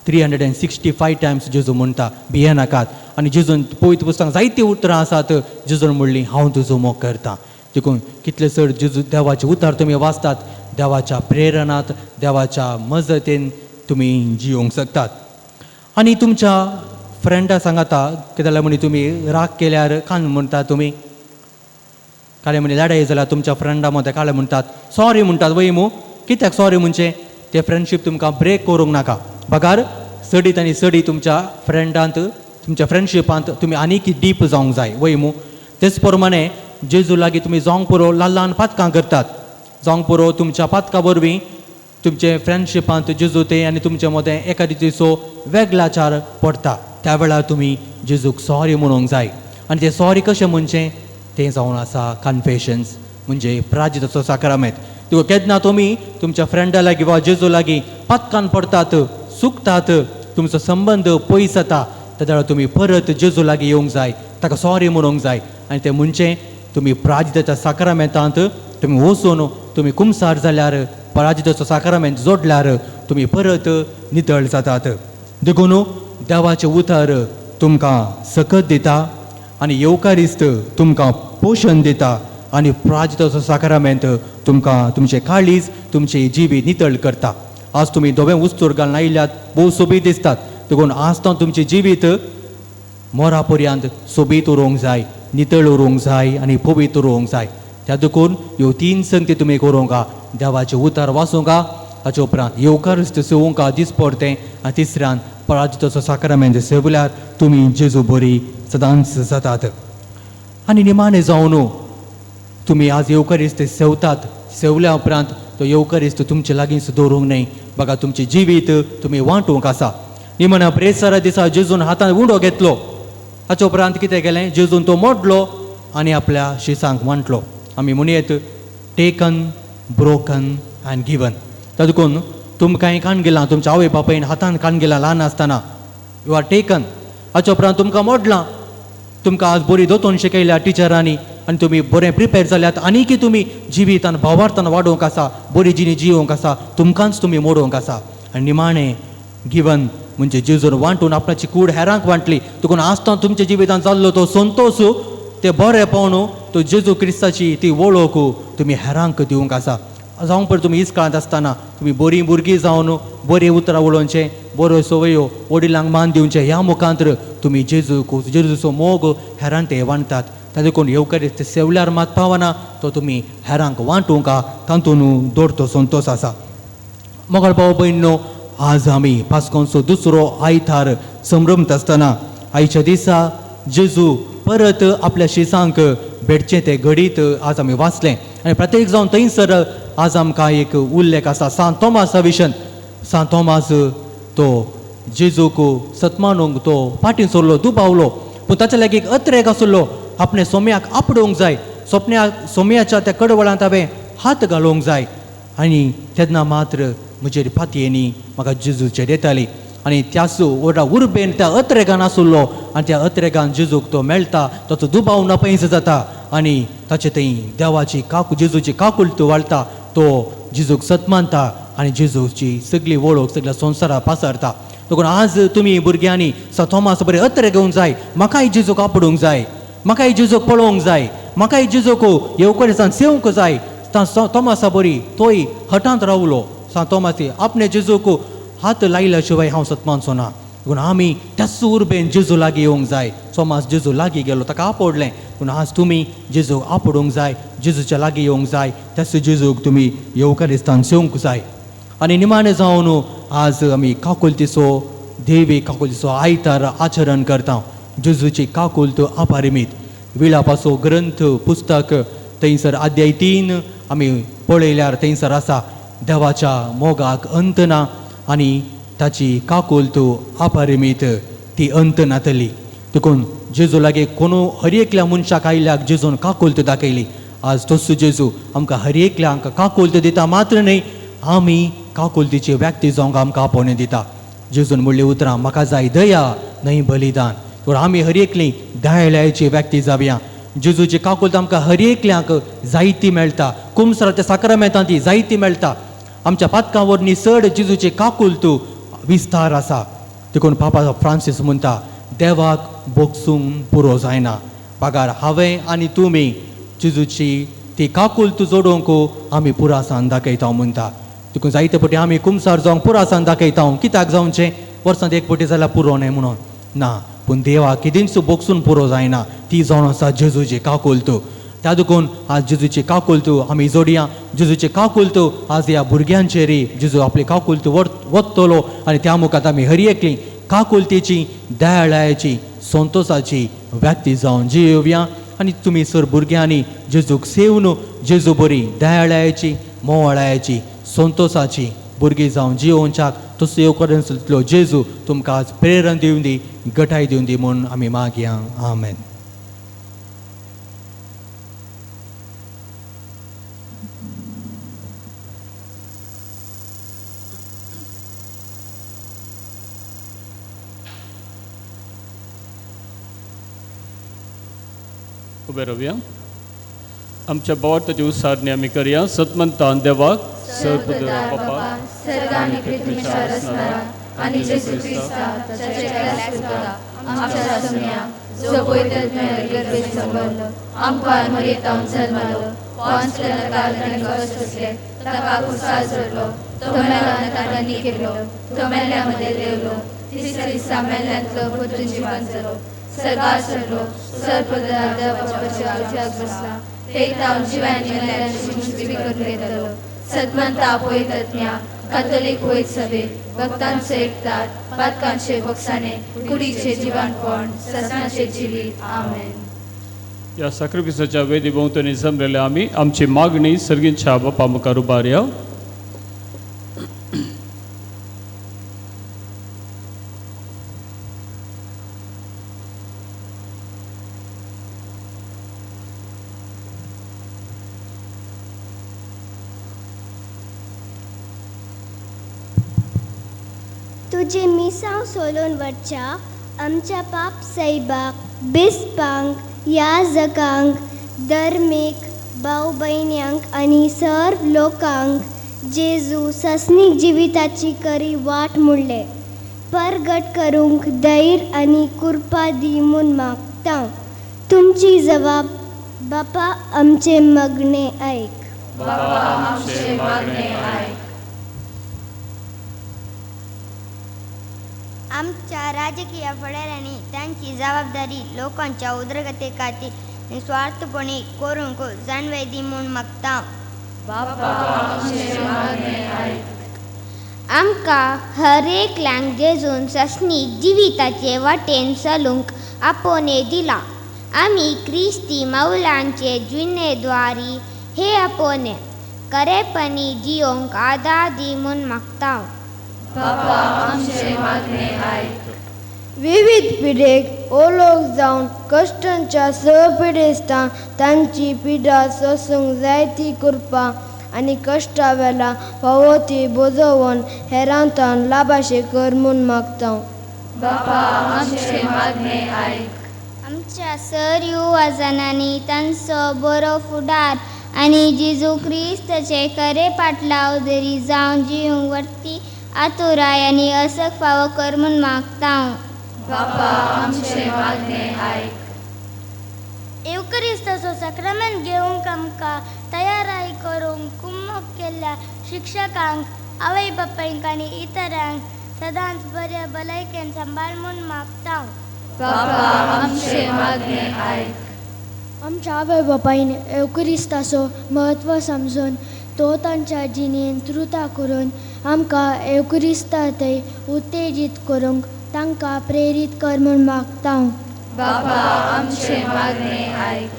365 टायम्स जेजू म्हणटा भिये नाकात. आनी जेजून पवित्र पुस्तकान जायतीं उतरां आसात, जेजून म्हणलीं हांव तुजो मोग करतां. देखून कितले चड जेजू देवाचे उतार तुमी वाचतात, देवाच्या प्रेरणात, देवाच्या मजतीन तुमी जियोंक शकतात. आनी तुमच्या फ्रेंडा सांगाता कितें जाल्यार म्हणी तुमी राग केल्यार कान म्हणटा तुमी काळे म्हणी लडाई जाल्यार तुमच्या फ्रेंडा मदें काळे म्हणटात सॉरी म्हणटात वय मू. कित्याक सॉरी म्हणचें? ते फ्रेंडशीप तुमकां ब्रेक करूंक नाका. बगार सडीत आनी सडी तुमच्या फ्रेंडांत, तुमच्या फ्रेंडशिपांत तुमी आनीक डीप जावंक जाय वय मू. तेच प्रमाणे जेजू लागीं तुमी जावंक पुरो ल्हान ल्हान पातकां करतात, जावंक पुरो तुमच्या पातकां वरवीं तुमचे फ्रेंडशिपांत जेजू ते आनी तुमचे मदें एका रितीचो वेगळाचार पडटा. त्या वेळार तुमी जेजूक सॉरी म्हणूंक जाय. आनी तें सॉरी कशें म्हणचें? तें जावन आसा कन्फेशन्स, म्हणजे प्राजिताचो साक्रामेंत. तुका केन्ना तुमी तुमच्या फ्रेंडा लागीं वा जेजू लागीं पातकान पडटात, चुकतात, तुमचो संबंद पयस जाता, त्या वेळार तुमी परत जेजू लागीं येवंक जाय, ताका सॉरी म्हणूंक जाय. आनी तें म्हणचें तुमी प्राजिताच्या साक्रामेंतांत तुमी वचून तुमी कुमसार जाल्यार, पराजिताचो साक्रामेंत जोडल्यार तुमी परत नितळ जातात. देखून देवाचें उतर तुमकां सकत दिता आनी येवकारिस्त तुमकां पोशण दिता आनी प्राजिताचो साक्रामेंत तुमकां तुमचें काळीज, तुमचें जिवीत नितळ करता. आज तुमी धवें उस्तूर घालून आयल्यात, भोव सोबीत दिसतात. देखून आज तो तुमचें जिवीत मोरा पर्यंत सोबीत उरोवंक जाय, नितळ उरोवंक जाय आनी पवित्र उरोवंक जाय. त्या देखून ह्यो तीन संगती तुमी करूंक, देवाचें उतर वाचूंक, ताचे उपरांत येवकारिस्त सेवूंक दीस पडतें, आनी तिसऱ्यान पराजिताचो साक्रामेंत सेवल्यार तुमी जेजू बरी सदांच जातात. आनी निमाणें जावन तुमी आज येवकारिस्त सेवतात, सेवल्या उपरांत तो येवकारिस्त तुमचे लागींच दवरूंक न्हय, बघा तुमचें जिवीत तुमी वांटूंक आसा. निमाण्या ब्रेस्तारा दिसा जेजून हातान उंडो घेतलो, ताचे उपरांत कितें केलें? जेजून तो मोडलो आनी आपल्या शिसांक वांटलो. आमी म्हणयेत टेकन, ब्रोकन आनी गिवन. ताका देखून तुमकांय काण गेलां, तुमच्या आवय बापायन हातान काण गेलां ल्हान आसतना, you are taken. हाचे उपरांत तुमकां मोडलां, तुमकां आज बरी दोतोन शिकयल्या टिचरांनी आनी तुमी बरें प्रिपेर जाल्यात, आनीकय तुमी जिवितान भावार्थान वाडोवंक आसा, बरी जिणी जियोवंक आसा, तुमकांच तुमी मोडोवंक आसा. आनी निमाणें गिवन म्हणजे जेजून वांटून आपणाची कूड हेरांक वांटली. देखून आसतना तुमच्या जिवितान जाल्लो तो संतोश, ते बरें पावन तो जेजू क्रिस्ताची ती वळख तुमी हेरांक दिवंक आसा. जावंक पळय तुमी इस्काळांत आसतना तुमी बरीं भुरगीं जावन बरीं उतरां उलोवचें, बऱ्यो संवयो, वडिलांक मान दिवचें, ह्या मुखांतर तुमी जेजूक, जेजूचो मोग हेरांक ते वांटतात. ताका देखून येवकारिस्त सेवल्यार मात पावना, तो तुमी हेरांक वांटूंक तातूंत दवरतो संतोश आसा. मोगाळ भाव भयणीनो, आज आमी पास्कोंचो दुसरो आयतार संभ्रमत आसतना आयच्या दिसा जेजू परत आपल्या शिसांक भेटचें तें घडीत आज आमी वाचलें. आनी प्रत्येक जावन थंयसर आज आमकां एक उल्लेख आसा सांत तोमासा विशन. सांत तोमास तो जेजूक सतमानूंक तो फाटीं सरलो, दुबावलो, पूण ताच्या लागीं एक अत्रेक आसलो, आपणे सोम्याक आपडोवंक जाय, सोपण्या सोम्याच्या त्या कडवळांत हांवें हात घालोवंक जाय, आनी तेन्ना मात्र म्हजेर पातयेनी म्हाका जेजूचेर येताली. आनी त्याच व्हडा उर्बेन त्या अत्रेगान आसलो आनी त्या अत्रेगान जेजूक तो मेळटा, ताचो दुबाव नपयस जाता आनी ताचे थंय देवाची काकू, जेजूची काकुळट वाळटा, तो जेजूक सतमानता आनी जेजूची सगळी वळख सगळ्या संवसाराक पासरता. देखून आज तुमी भुरग्यांनी सांत थोमास बरें अत्रे घेवंक जाय, म्हाकाय जेजूक आपडूंक जाय, म्हाकाय जेजूक पळोवंक जाय, म्हाकाय जेजूक येवकारिस्तान सेवंक जाय. तोमासा बरी तोय हटांत रावलो. सांत तोमासी आपणे जेजूक हात लायल्या शिवाय हांव सतमानचो ना. देखून आमी त्याच उर्बेन जेजू लागीं येवंक जाय. सोमास जेजू लागीं गेलो, ताका आपडलें, पूण आज तुमी जेजूक आपडूंक जाय, जेजूच्या लागीं येवंक जाय, त्याच जेजूक तुमी येवकारिस्तान सेवंक जाय. आनी निमाणें जावन आज आमी काकुलतीचो देवी काकुलतीचो आयतार आचरण करता. जेजूची काकुलत आपारिमीत विळापाचो ग्रंथ पुस्तक थंयसर अध्याय 3 आमी पळयल्यार थंयसर आसा देवाच्या मोगाक अंत ना आनी ताची काकुलत आपारिमीत ती अंत नातली. देखून जेजू लागीं कोणू हर एकल्या मनशाक आयल्याक जेजून काकुलत दाखयली. आज तोच जेजू आमकां हर एकल्यांक काकुलत दिता मात्र न्हय, आमी काकुलतीची व्यक्ती जावंक आमकां आपोवणें दिता. जेजून म्हणली उतरां, म्हाका जाय दया न्हय बलिदान. पूण आमी हर एकली दयाळाची व्यक्ती जावया. जेजूची काकुलत आमकां हर एकल्यांक जायती मेळटा. कुमसराच्या साक्रामेंतांत ती जायती मेळटा. आमच्या पातकां वरवीं चड जेजूची काकुलत विस्तार आसा. देखून पापा फ्रांसीस म्हणटा, देवाक बोगसूंक पुरो जायना, पगार हांवें आनी तुमी जेजूची ती काकुल्त जोडूंक आमी पुरासान दाखयता म्हणटा. तुका जायते पटी आमी कुमसार जावंक पुरासान दाखयता, कित्याक जावचें वर्सांत एक पटी जाल्यार पुरो न्हय म्हणून ना, पूण देवा कितेंच बोगसून पुरो जायना, ती जावन आसा जेजूची काकुल्त. त्या देखून आज जेजूची काकुल्त आमी जोडया, जेजूची काकुल्त आज ह्या भुरग्यांचेर जेजू आपली काकुल्त वतलो आनी त्या मुखार आमी हर एकली काकुलतेची, दयाळायची, संतोसाची व्यक्ती जावन जियोवया. आनी तुमी सर भुरग्यांनी जेजूक सेवन जेजू बरी दयाळायची, मोवाळायची, संतोसाची भुरगीं जावन जियोवच्याक तसो येवकरेंतलो जेजू तुमकां आज प्रेरणा दिवन दी, गटाय दिवन दी म्हूण आमी मागया. आमेन. उबे रावया. आमच्या बोवार्थाची उसारणी आमी करया. सतमंतान देवाक सर्वपुत्र बापा सर्गांनी पृथ्वीच्या रचणारा आनी जेजू क्रिस्ता ताच्या एकल्याच पुता आमच्या सोम्या जो पवित्र गर्भेत संभवलो, आमकां मरेतावन जल्मलो, पोंच काल ताणें कश्ट सोंसले, ताका कुसार सोडलो, तो मेलो ताका निकेलो, तो मेल्ल्या मदें देंवलो, तिसऱ्या दिसा मेल्ल्यांतलो परतून जिवन जालो, सरकार सरलो, सर्वपुत्र देवाच्या उजव्याक बसला, थंय जिवांनी मेल्ल्यांची मुजबी करून घेतलो. सतमंता पवित्रत्म्या कातोलीक वैद सभे भक्तांचो एकतार, पातकांचे बोगसाणे, कुडीचे जिवानपण, ससनाचे जिवीत. आमेन. ह्या साक्रिफिसाच्या वेदी भोंवतणी जमलेले आमी आमची मागणी सर्गींच्या बापा मुखार उबारया. तुजें मिसांव सोलून वरच्या आमच्या पाप सैबाक, बिस्पांक, याजकांक, धर्मीक भाव भयण्यांक आनी सर्व लोकांक जेजू ससनीक जिविताची करी वाट मुडले परगट करूंक धैर्य आनी कृपा दी म्हूण मागता. तुमची जबाब बापा आमचें मागणें आयक. बापा आमचें मागणें आयक. आमच्या राजकीय फुडाऱ्यांनी तांची जबाबदारी लोकांच्या उदरगते खातीर निस्वार्थपणे करूंक जाणवाय दी म्हूण मागता. आमकां हर एकल्यांक जेजून ससनीक जिविताचे वाटेन चलूंक आपोवणें दिलां. आमी क्रिस्ती मावलांचे जिणेद्वारी हे आपोवणें खरेपणी जियोंक आदार दी म्हूण मागता. बापा आमचें मागणें आयक. विविध पिडेक ओलोक जावन कश्टांच्या स पिडेस्तां तांची पिडा सोसूंक जायती कृपा आनी कश्टा वेला फावो ती बोजोवन हेरांतान लाभाशें कर म्हूण मागता. बापा आमचें मागणें आयक. आमच्या सर युवाजनांनी तांचो बरो फुडार आनी जेजू क्रिस्ताचे खरे पाटलाव दरी जावन जिवंक वर्ती आतुराय आनी असक फावो कर म्हूण मागता. बापा आमचें मागणें आयक. येवक्रिस्ताचो साक्रामेंत घेवंक आमकां तयाराय करूंक कुमक केल्ल्या शिक्षकांक, आवय बापायंक आनी इतरांक सदांच बऱ्या भलायकेन सांबाळ म्हूण मागता. बापा आमचें मागणें आयक. आमच्या आवय बापायन येवक्रिस्ताचो म्हत्व समजून तो तांच्या जिणेंत त्रुता करून आमकां येवक्रिस्ता थंय उत्तेजीत करूंक तांकां प्रेरीत कर म्हूण मागता. बापा आमचें मागणें आयक.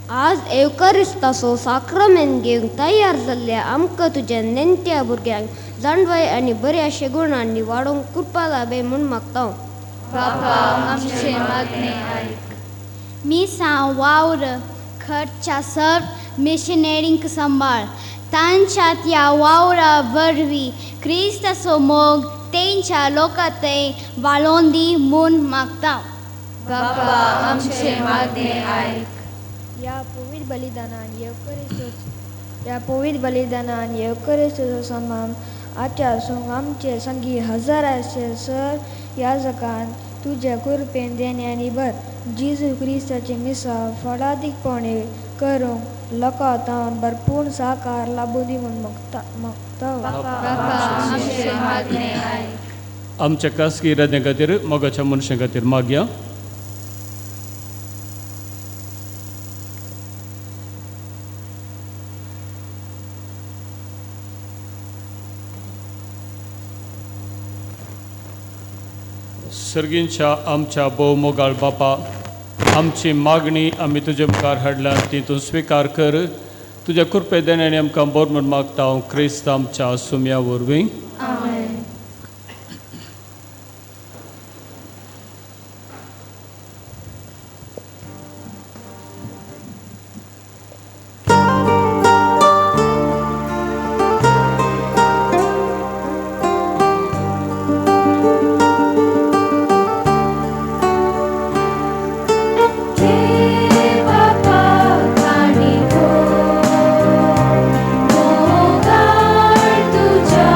आज येवक्रिस्ताचो साक्रामेंत घेवंक तयार जाल्ल्या आमकां तुज्या नेणट्या भुरग्यांक जाणवाय आनी बऱ्या शेगुणांनी वाडोवंक कृपा लाभे म्हूण मागता. बापा आमचें मागणें आयक. मिसां वावर खर्चा सर्व मिशनरींक सांबाळ, तांच्या त्या वावरा वरवीं क्रिस्ताचो मोग तेंच्या लोकां थंय वालोवन दी म्हूण मागता. बापा आमचें मागणें आयक. ह्या पवित्र बलिदानान येवक्रिस्ताचो समान आचारसूंक आमचे संगी हजाराचे सर याजकान तुज्या कृपेन देण्यांनी भर. जेजू क्रिस्ताचें मिसांव फळादीकपणे करूंक लोकां तावन भरपूर साकार लाबूं दी म्हूण मागता मागता. आमच्या खासगी इराद्यां खातीर मोगाच्या मनशां खातीर मागया. सर्गींच्या आमच्या भोव मोगाळ बापा, आमची मागणी आमी तुजे मुखार हाडल्या ती तूं स्विकार कर. तुज्या कृपे देण्यान आमकां बोर म्हूण मागता हांव क्रिस्त आमच्या सुम्या वरवीं. तुझ्या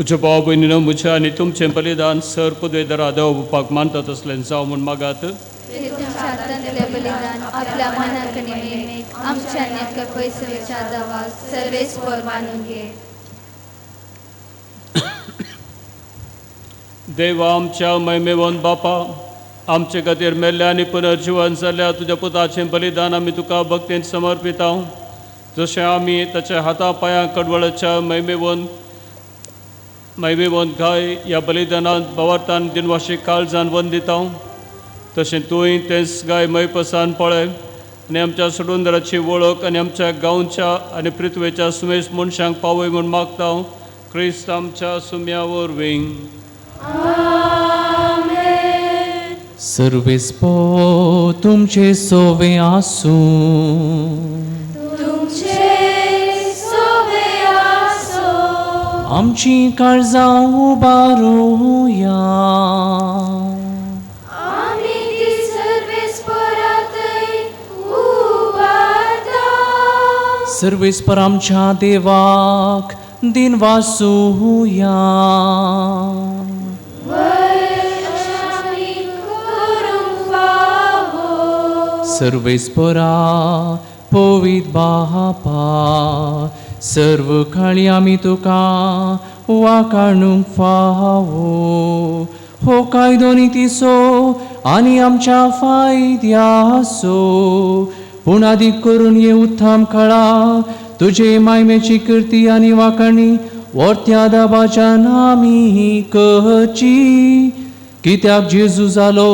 तुज्या भाव भयणीनो म्हज्या आनी तुमचें बलिदान सर पदवेदारा देव बापाक मानता तसलें जावं म्हूण मागात. तुमच्या हातांतलें बलिदान आपल्या मनाक आनी महिमेक आमच्या आनी पयसवेच्या देवाक सर्वेस्पर मानून घे. देवा आमच्या महिमेवन बापा, आमचे खातीर मेल्ल्या आनी पुनर्जिवन जाल्ल्या तुज्या पुताचें बलिदान आमी तुका भक्तीन समर्पिता. जशें आमी ताच्या हाता पांयां कडवळाच्या महिमेवन गाय ह्या बलिदानांत भावार्थान दिनवाशी काळजान वंदिता, तशें तूंय तेंच गाय मयपसान पळय आनी आमच्या सोडूनदाराची वळख आनी आमच्या गांवच्या आनी पृथ्वेच्या सुमेश मनशांक पावय म्हूण मागता. क्रिस्त आमच्या सुम्या वरवीं. सर्वेस्पर तुमचे सोवे आसूं. आमची काळजां उबारुया. आमी ती सर्वेस्परातय उबारता. सर्वेस्पर आमच्या देवाक दिनवासुया. सर्वेस्परा पवित्र बापा, सर्व काळी आमी तुका वाकाणूंक फावो हो कायदो नितीचो आनी आमच्या फायद्याचो. पूण आदीक करून ये उत्थाम काळा तुजे मायमेची कृती आनी वाकाणी वर्त्या दाबाच्यान आमी करची. कित्याक जेजू जालो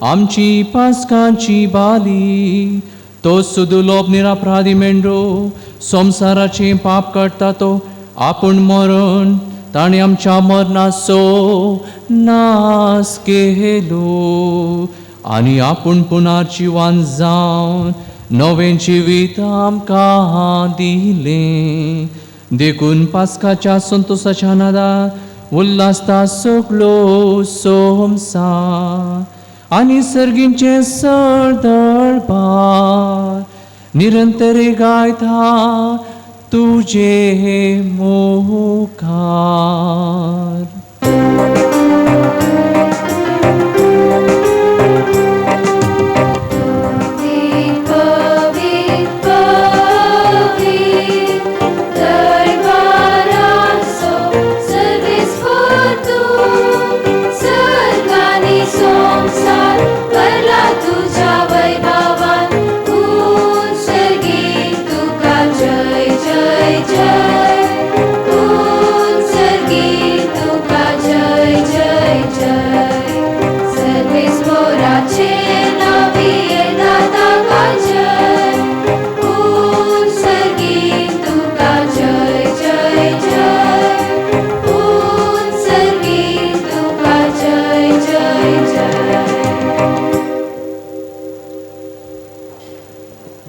आमची पास्कांची बाली, तो सुदुलोब निरापराधी मेंढरो संवसाराचें पाप काडटा तो आपूण मरण ताणें आमच्या मरणाचो नास केलो आनी आपूण पुनर्जिवन जावन नवें जिवीत आमकां दिलें. देखून पास्काच्या संतोसाच्या नादार उल्हासता सगळो संवसार आनी सर्गींचें सदळपार निरंतर गायता तुजे मुखार.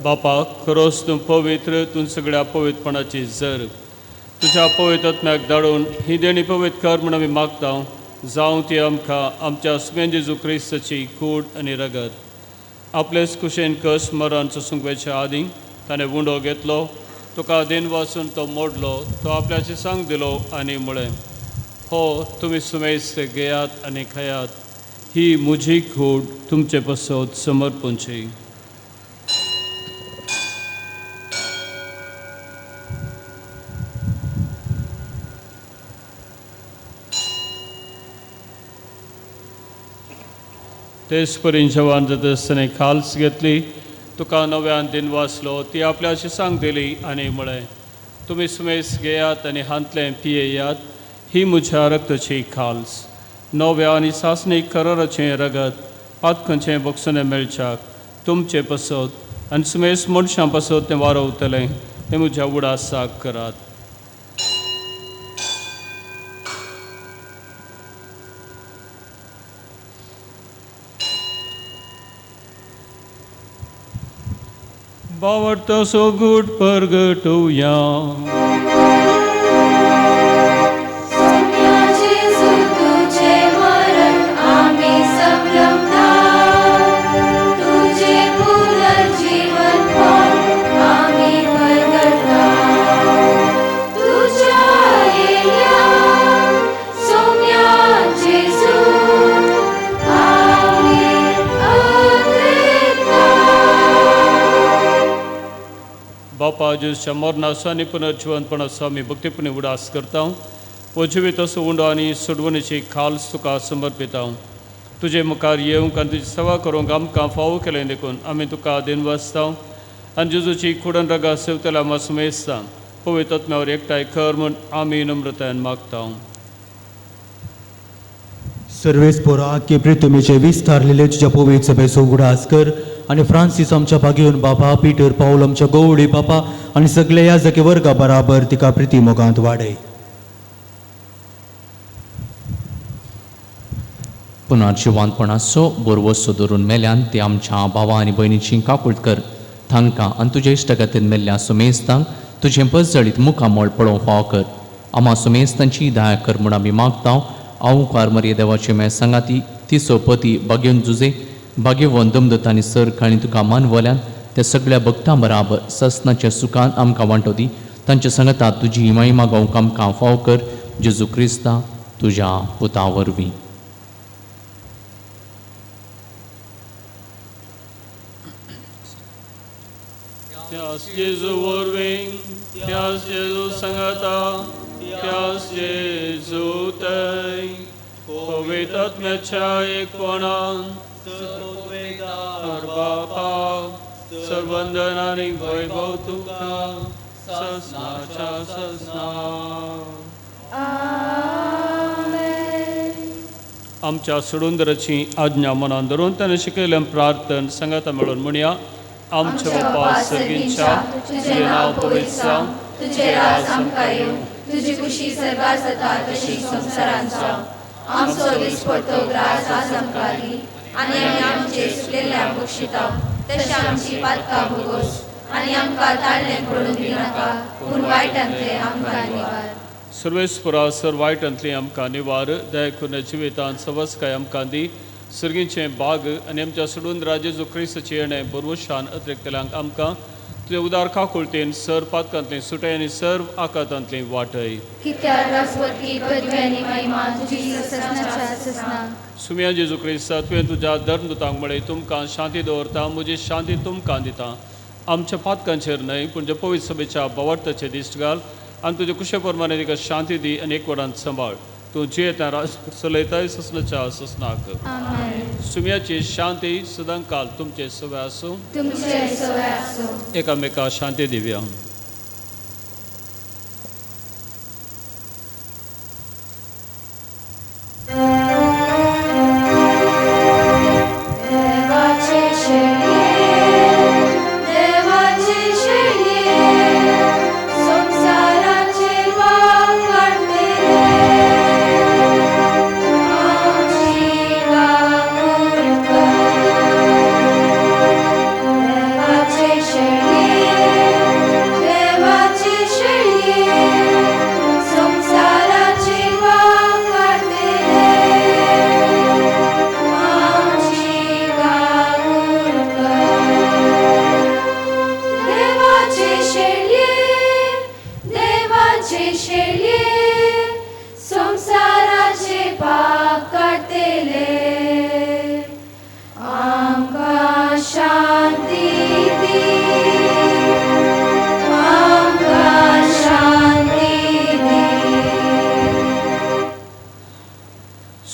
बापा, खरोच तूं पवित्र, तूं सगळ्या पवित्रपणाची जर तुज्या पवित्र आत्म्याक धाडून ही देणी पवित्र कर म्हूण आमी मागता. जावं ती आमकां आमच्या सुम्यान जेजू क्रिस्ताची कूड आनी रगत. आपलेच कुशेन कस मरण सोसूंक वयच्या आदीं ताणें उंडो घेतलो, तुका दिन वाचून तो मोडलो, तो आपल्याची सांग दिलो आनी म्हळें, हो तुमी सुमेस्त घेयात आनी खायात, ही म्हजी कूड तुमचे पासत समर्पणची. तेच परीन जवान जाता आसतना खाल्स घेतली, तुका नव्यान दिन वाचलो, ती आपल्याशी सांग दिली आनी म्हळें, तुमी सुमेस घेयात आनी हांतलें पियेयात, ही म्हज्या रक्ताची खाल्स, नव्या आनी सासणीक कराराचें रगत, पातकांचें बक्षणें मेळच्याक तुमचे पासत आनी सुमेस मनशां पासत तें वारवतलें, हें म्हज्या उडासाक करात. बावडतो सोगूट परगटुया. तुझ्या येल्या बापा जेजूच्या मरणाचो आनी पुनर्जिवंतपणाचो आमी भक्तीपणी उडास करता. हो जिवीत असो उंडो आनी सोडवणेची खाल तुका समर्पिता. तुजे मुखार येवंक आनी तुजी सेवा करूंक आमकां फावो केलें देखून आमी तुका दिनवासता आनी जेजूची कुडन रगा सेवतल्या मासुमेस्ता पवित्र आत्म्यावर एकठांय कर म्हूण आमी नम्रतायेन मागता. सर्वेस पोरा की प्रितुमेचे विस्तारलेले तुज्या पवित्र सभेचो उगडास कर आनी फ्रांसीस आमच्या भागेवन बापा, पीटर पावल आमच्या गोवडी बापा आनी सगळे ह्या जके वर्गा बराबर तिका प्रिती मोगांत वाडय. पुनर्जिवंतपणाचो बोरवसो धरून मेल्यान ते आमच्या भावा आनी भयणीची काकूट कर. तांकां आनी तुज्या इश्टागतीन मेल्ल्या सुमेस्तांक तुजें पजळीत मुखामळ पळोवंक फावो कर. आमा सुमेस्तांची दया कर म्हूण आमी मागता. अवकार मरिये देवाचे मे सांगाती तिचो पती भाग्यवन जुजे भाग्यवन दमदत आनी सर काणी तुका मानवल्यान त्या सगळ्या भक्तां बराबर ससनाच्या सुखान आमकां वांटो दी. तांच्या सांगाता तुजी महिमा गावंक आमकां फावो कर. जेजू क्रिस्ता तुज्या पुता वरवीं. त्यास जेजू वरवीं, त्यास जेजू सांगाता, त्यास जेजू तय पवित्र आत्म्याच्या एकपणान बापा सर्वंदन आनी वैभव तुका ससनाच्या ससना. आमच्या सोडूंदराची आज्ञा मनान धरून ताणें शिकयलें प्रार्थन सांगाता मेळून म्हणया. आमच्या बापा सर्गींच्या, तुजें नांव पवित्र जावं, तुजें राज आमकां येवं, तुजी खुशी सर्गार जाता तशी संवसारांत जावं. आमचो दिसपडतो ग्रास आज आमकां दी आनी आमी आमचे सुकलेल्या बक्षिता तशें आमची पातकां भोगोस आनी आमकां ताळणें पडून दिनाका पूण वायटांतलें आमकां निवार. सर्वेस्परा सर वायटांतली आमकां निवार. दया करून जिवितांत सवस्काय आमकां दी. सर्गींचें बाग आनी आमच्या सोडून जेजू क्रिस्ताचें येणें बरवशान अतिरिक्तल्यांक आमकां तुजे उदार काकुळतेन सर पातकांतली सुटय आनी सर्व आकातांतली वाटय. सुम्या जेजू क्रिस्ता, तुवें तुज्या धर्मदूतांक म्हळें, तुमकां शांती दवरता, म्हजी शांती तुमकां दिता. आमच्या पातकांचेर न्हय पूण जे पवित्र सभेच्या भावार्थाचेर दिश्ट घाल आनी तुजे कुशे प्रमाणे तिका शांती दी आनी एकवटान सांबाळ. तूं जियेता राज चलयताय ससनाच्या ससनाक. सुम्याची शांती सदांकाल तुमचे सवे आसूं. एकामेका शांती दिवया.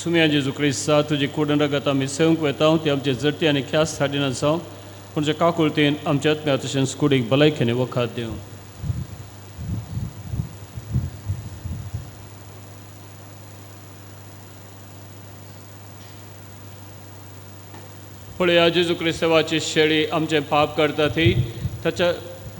सुम्या जेजू क्रिस्ता, तुजी कुडन रगत आमी सेवंक वेता ती आमचे जडती आनी ख्यास हाडिना जावं पूण जे काकुळतेन आमच्या आत्म्या तशेंच कुडीक भलायकेन वखद दिवं. पळया जेजू क्रिस्ताची शेळी आमचें पाप करता ती ताच्या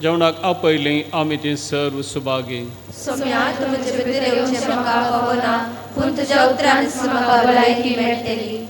जेवणाक आपयली आमी ती सर्व सुभागी. सोम्या, तूं म्हजे भितर येवचें म्हाका फावना पूण तुज्या उतरान म्हाका भलायकी मेळटली.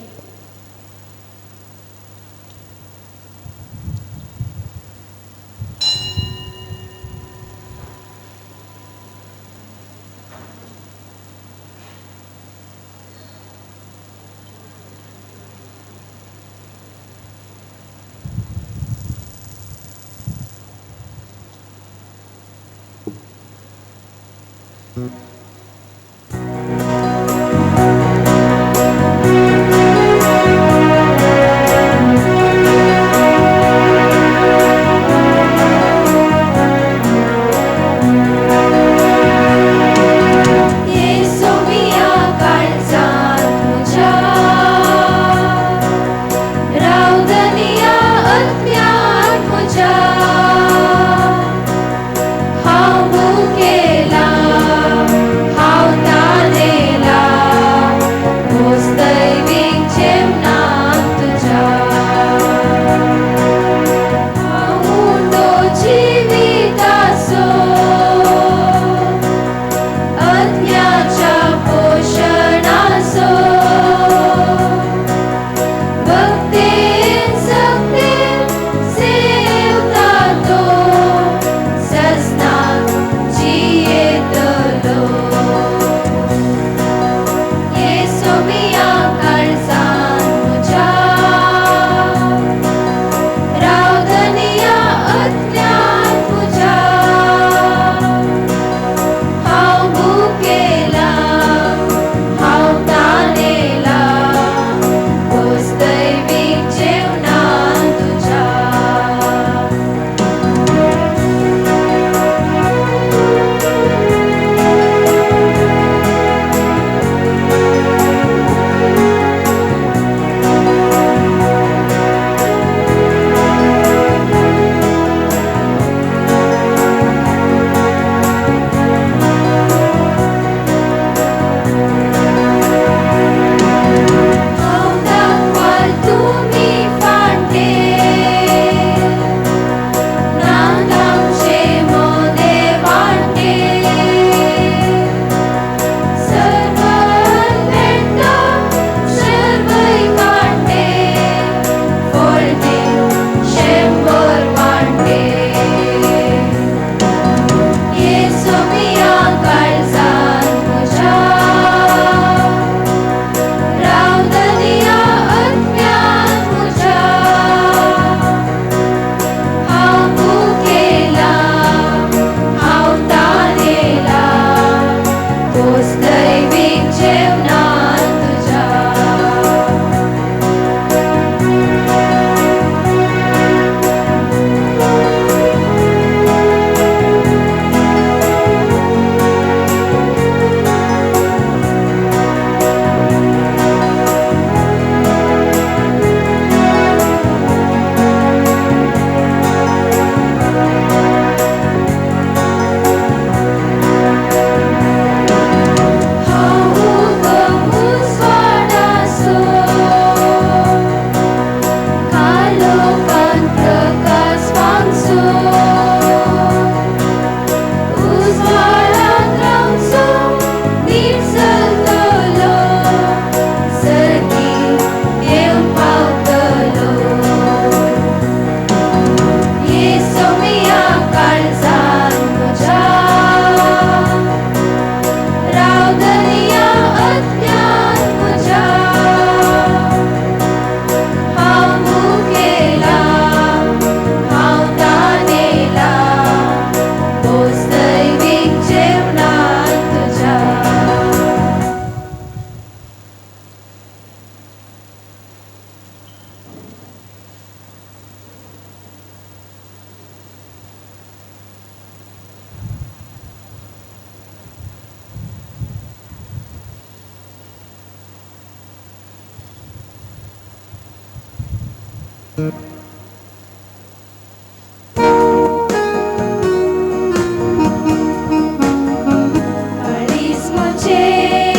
काळीज म्हजें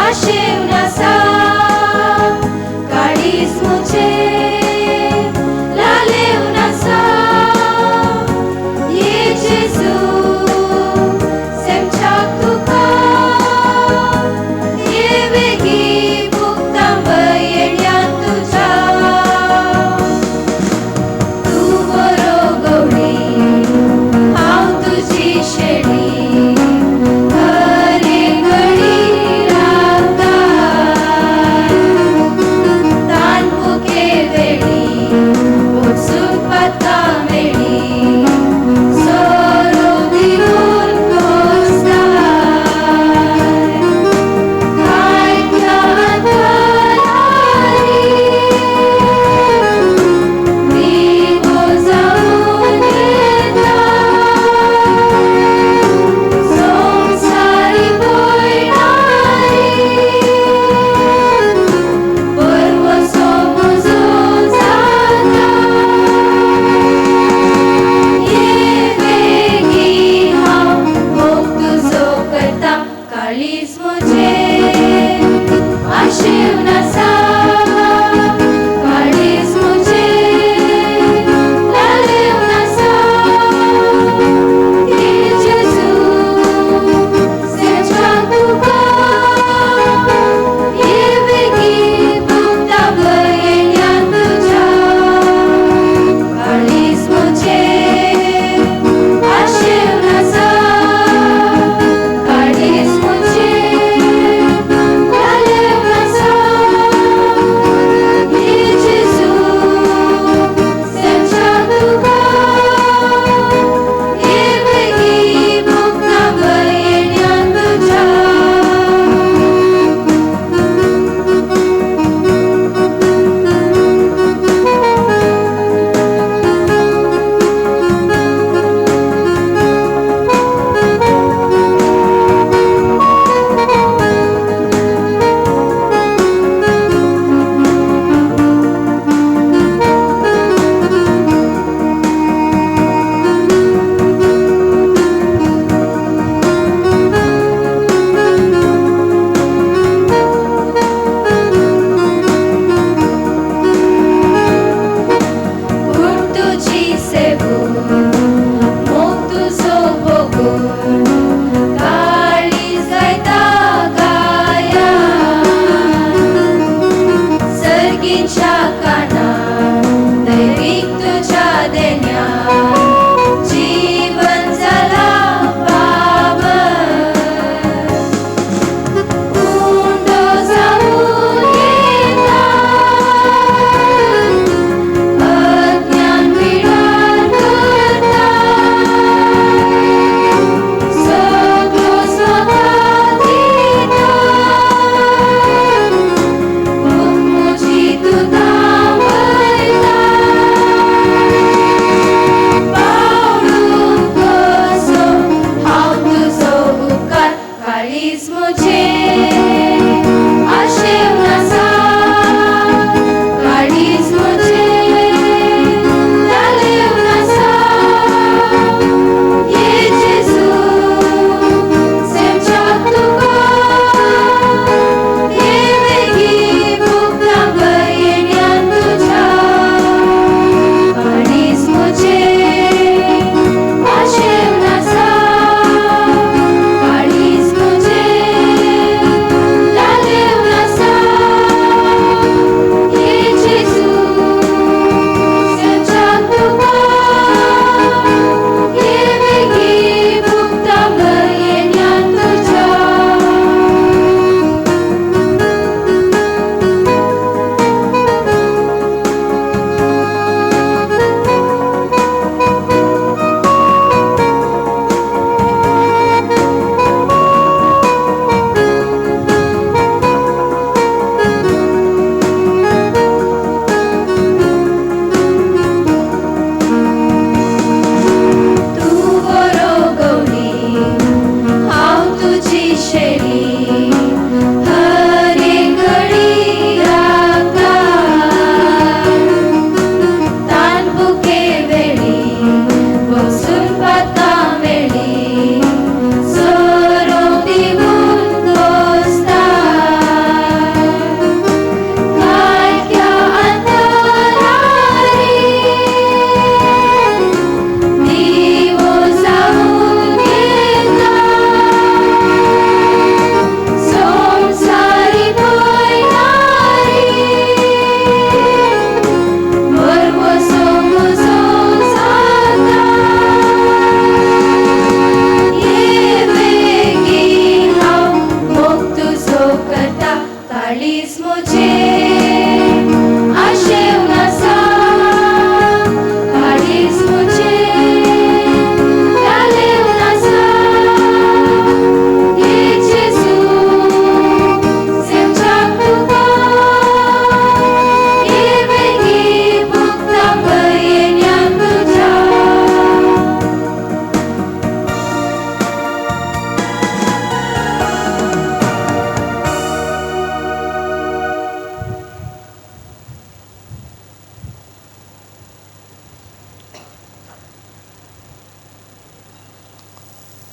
आशेवन आसा, काळीज म्हजें लालेवन आसा. ये जेजू सेमच्याक तुका, ये वेगीं भुगतां येण्या तुज्या.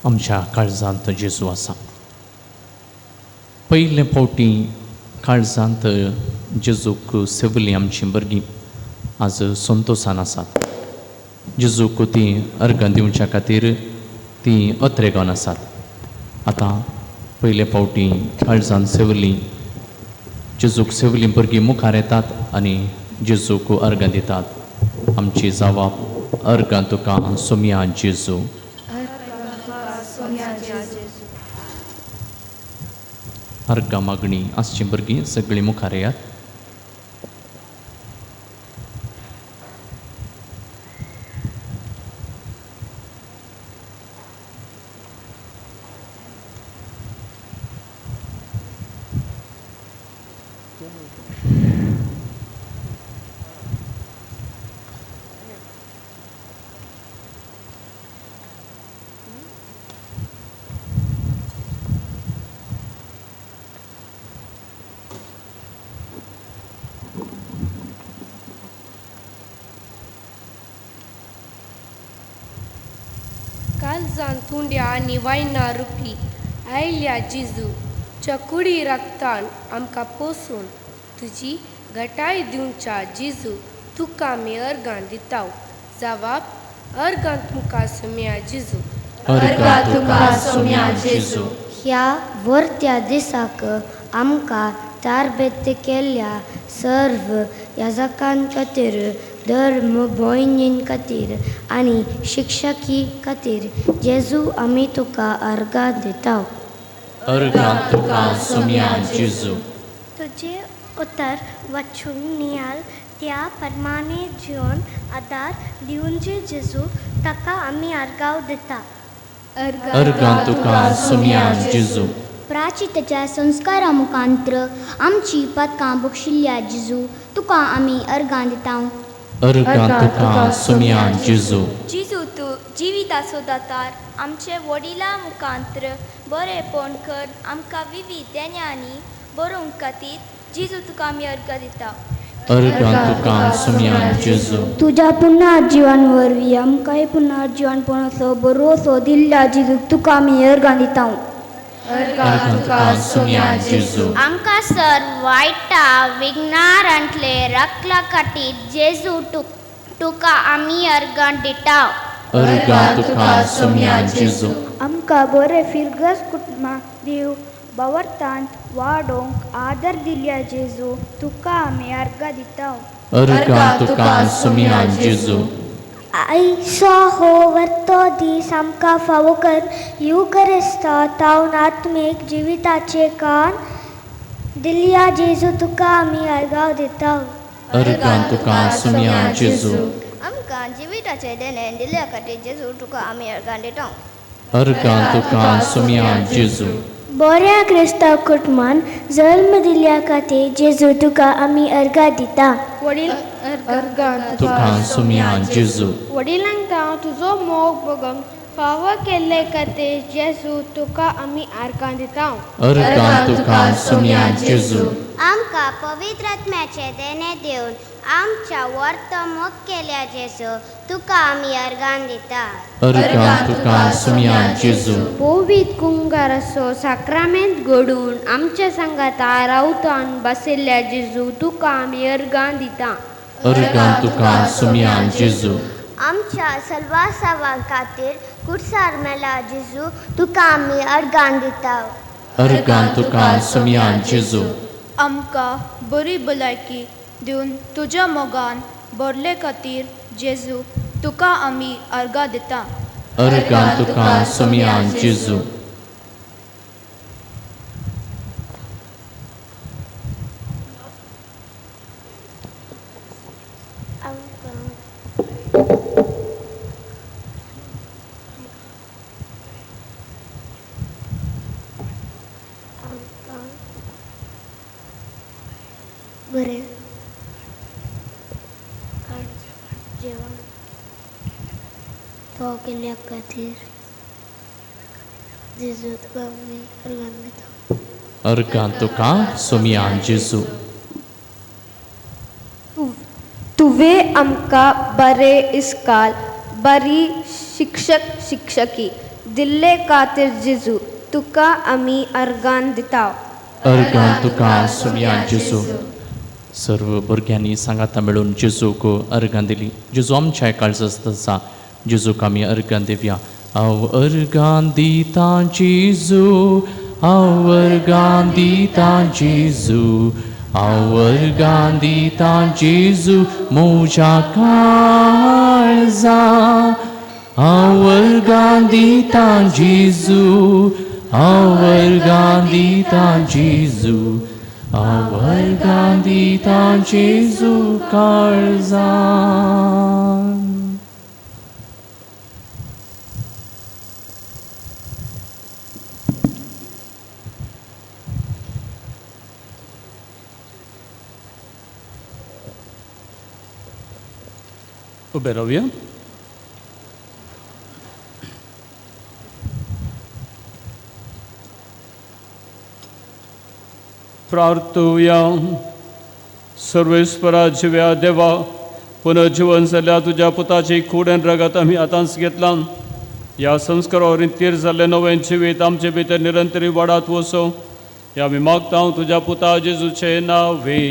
आमच्या काळजांत जेजू आसा. पयले फावटी काळजांत जेजूक सेवली आमची भुरगीं आज संतोसान आसात. जेजूक ती अर्गां दिवच्या खातीर ती अत्रेगान आसात. आतां पयले फावटी काळजान सेवली जेजूक सेवली भुरगीं मुखार येतात आनी जेजूक अर्गां दितात. आमची जावाप अर्गां तुका सोमया जेजू. अर्गां मागणी आसची भुरगीं सगळीं मुखार येयात. कालजान थुंड्या आनी वायना रुपी आयल्या जेजू चकुडी रागतान आमकां पोसून तुजी घटाय दिवच्या जेजू तुका आमी अर्गां दिताव. जवाब अर्गां तुमकां सोम्या जेजू. अर्गां तुका सोम्या जेजू. ह्या वर्त्या दिसाक आमकां तारबेत केल्ल्या सर्व याजकां खातीर, धर्म भयणीं खातीर आनी शिक्षकी खातीर जेजू आमी तुका अर्गां दिता. अर्गां तुका सोम्या जेजू. तुजें उतर वाचूंक नियाल त्या परमाने जिवन आदार दिवंचे जेजू ताका आमी अर्गाव दिता. अर्गां तुका सोम्या जेजू. प्राचिताच्या संस्कारा मुखांत्र आमची पदकां बक्षिल्ल्या जेजू तुका आमी अर्गां दिता. अर्गां तुका सोम्या जेजू. जेजू तूं जिविताचो दातार आमचे वडिलां मुखांत्र बरेपण कर आमकां विविध देण्यांनी बरोवंक खातीर जेजू तुका आमी अर्गां दिता. अर्गां तुका सोम्या जेजू. तुज्या पुनर्जीवन वरवीं आमकांय पुनर्जीवनपणाचो बरोसो दिल्ल्या जेजू तुका आमी अर्गां दिता. अर्गां तुका सोम्या जेजू. आमकां सर वायटा विघ्नारांतले रखला खातीर जेजू तुका आमी अर्गां दिता. अर्गां तुका सोम्या जेजू. आमकां बरें फिरगज कुटुंबां दिव बावरतांत वाडोवंक आदर दिल्या जेजू तुका आमी अर्गां दिता. अर्गां तुका सोम्या जेजू. आयचो हो वर्तो दीस आमकां फावो कर युकरिस्ता तावन आत्मीक जिविताचे कान दिल्या जेजू तुका आमी अर्गां दिता. अर्गां तुका सोम्या जेजू. आमकां जिविताचे देणें दिल्या खातीर जेजू तुका आमी अर्गां दिता. अर्गां तुका सोम्या जेजू. बऱ्या क्रिस्तांव कुटुंबान जल्म दिल्या खातीर जेजू तुका आमी अर्गां दिता. अर्गां तुका सोम्या जेजू. वडिलांक हांव तुजो मोग बगोंक फावो केल्ले खातीर जेजू तुका आमी अर्गां दिता. अर्गां तुका सोम्या जेजू. आमकां पवित्र आत्म्याचें देणें दिवन आमच्या वर्तो मोग केल्या जेजू तुका आमी अर्गां दिता. अर्गां तुका सोम्या जेजू. पवित्र कुंगाराचो साक्रामेंत घडून आमच्या सांगाता रावतान बशिल्ल्या जेजू तुका आमी अर्गां दिता. अर्गां तुका सोम्या जेजू. आमच्या सलवासावा खातीर कुर्सार मेला जेजू तुका आमी अर्गां दिता. अर्गां तुका सोम्या जेजू. आमकां बरी भलायकी दिवन तुज्या मोगान भरले खातीर जेजू तुका आमी अर्गां दिता. अर्गां तुका सोम्या जेजू. बरें जेवण फावो केल्ल्या खातीर जेजू तुका आमी अर्गां दिता. अर्गां तुका सोम्या जेजू. तुवें आमकां बरें इस्काल बरी शिक्षक शिक्षकी दिल्ले खातीर जेजू तुका आमी अर्गान दिता. अर्गान तुका सुमया जेजू. सर्व भुरग्यांनी सांगाता मेळून जेजूक अर्गां दिली. जेजू आमच्या काळजांत आसा. जेजूक आमी अर्गां दिवया. हांव अर्गां दिता जेजू, हांव अर्गां दिता जेजू, हांव अर्गां दिता जेजू म्हज्या काळजा. हांव अर्गां दिता जेजू, हांव अर्गां दिता जेजू, हांव अर्गां दिता जेजू काळजा. उबे रावया. प्रार्थुया. सर्वेस्परा जिव्या देवा, पुनर्जीवन जाल्ल्या तुज्या पुताची कूड आनी रगत आमी आतांच घेतलां. ह्या संस्कारा वरवीं तीर जाल्लें नवें जिवीत आमचे भितर निरंतरी वाडात वचो ह्या आमी मागता तुज्या पुता जेजूचे नांवे.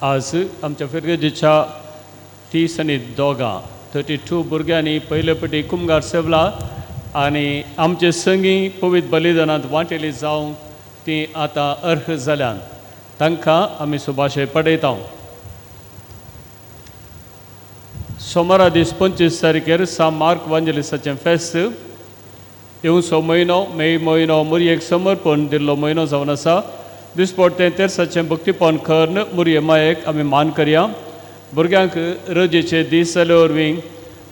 आज आमच्या फिरगेजीच्या 30 आनी 2 32 भुरग्यांनी पयले पटी कुमगार सेवला आनी आमचे संगी पवित्र बलिदानांत वांटेली जावंक ती आतां अर्ह जाल्यान. तांकां आमी सुभाशे पडयता. सोमारा दीस 25 तारखेर सा मार्क वांजेलिसाचें फेस्त. येवचो म्हयनो मे म्हयनो मुरयेक समर्पण दिल्लो म्हयनो जावन आसा. दिसपडटें तेरसाचें भक्तीपण करून मुरये मायेक आमी मान करया. भुरग्यांक रजेचे दीस जाले वरवीं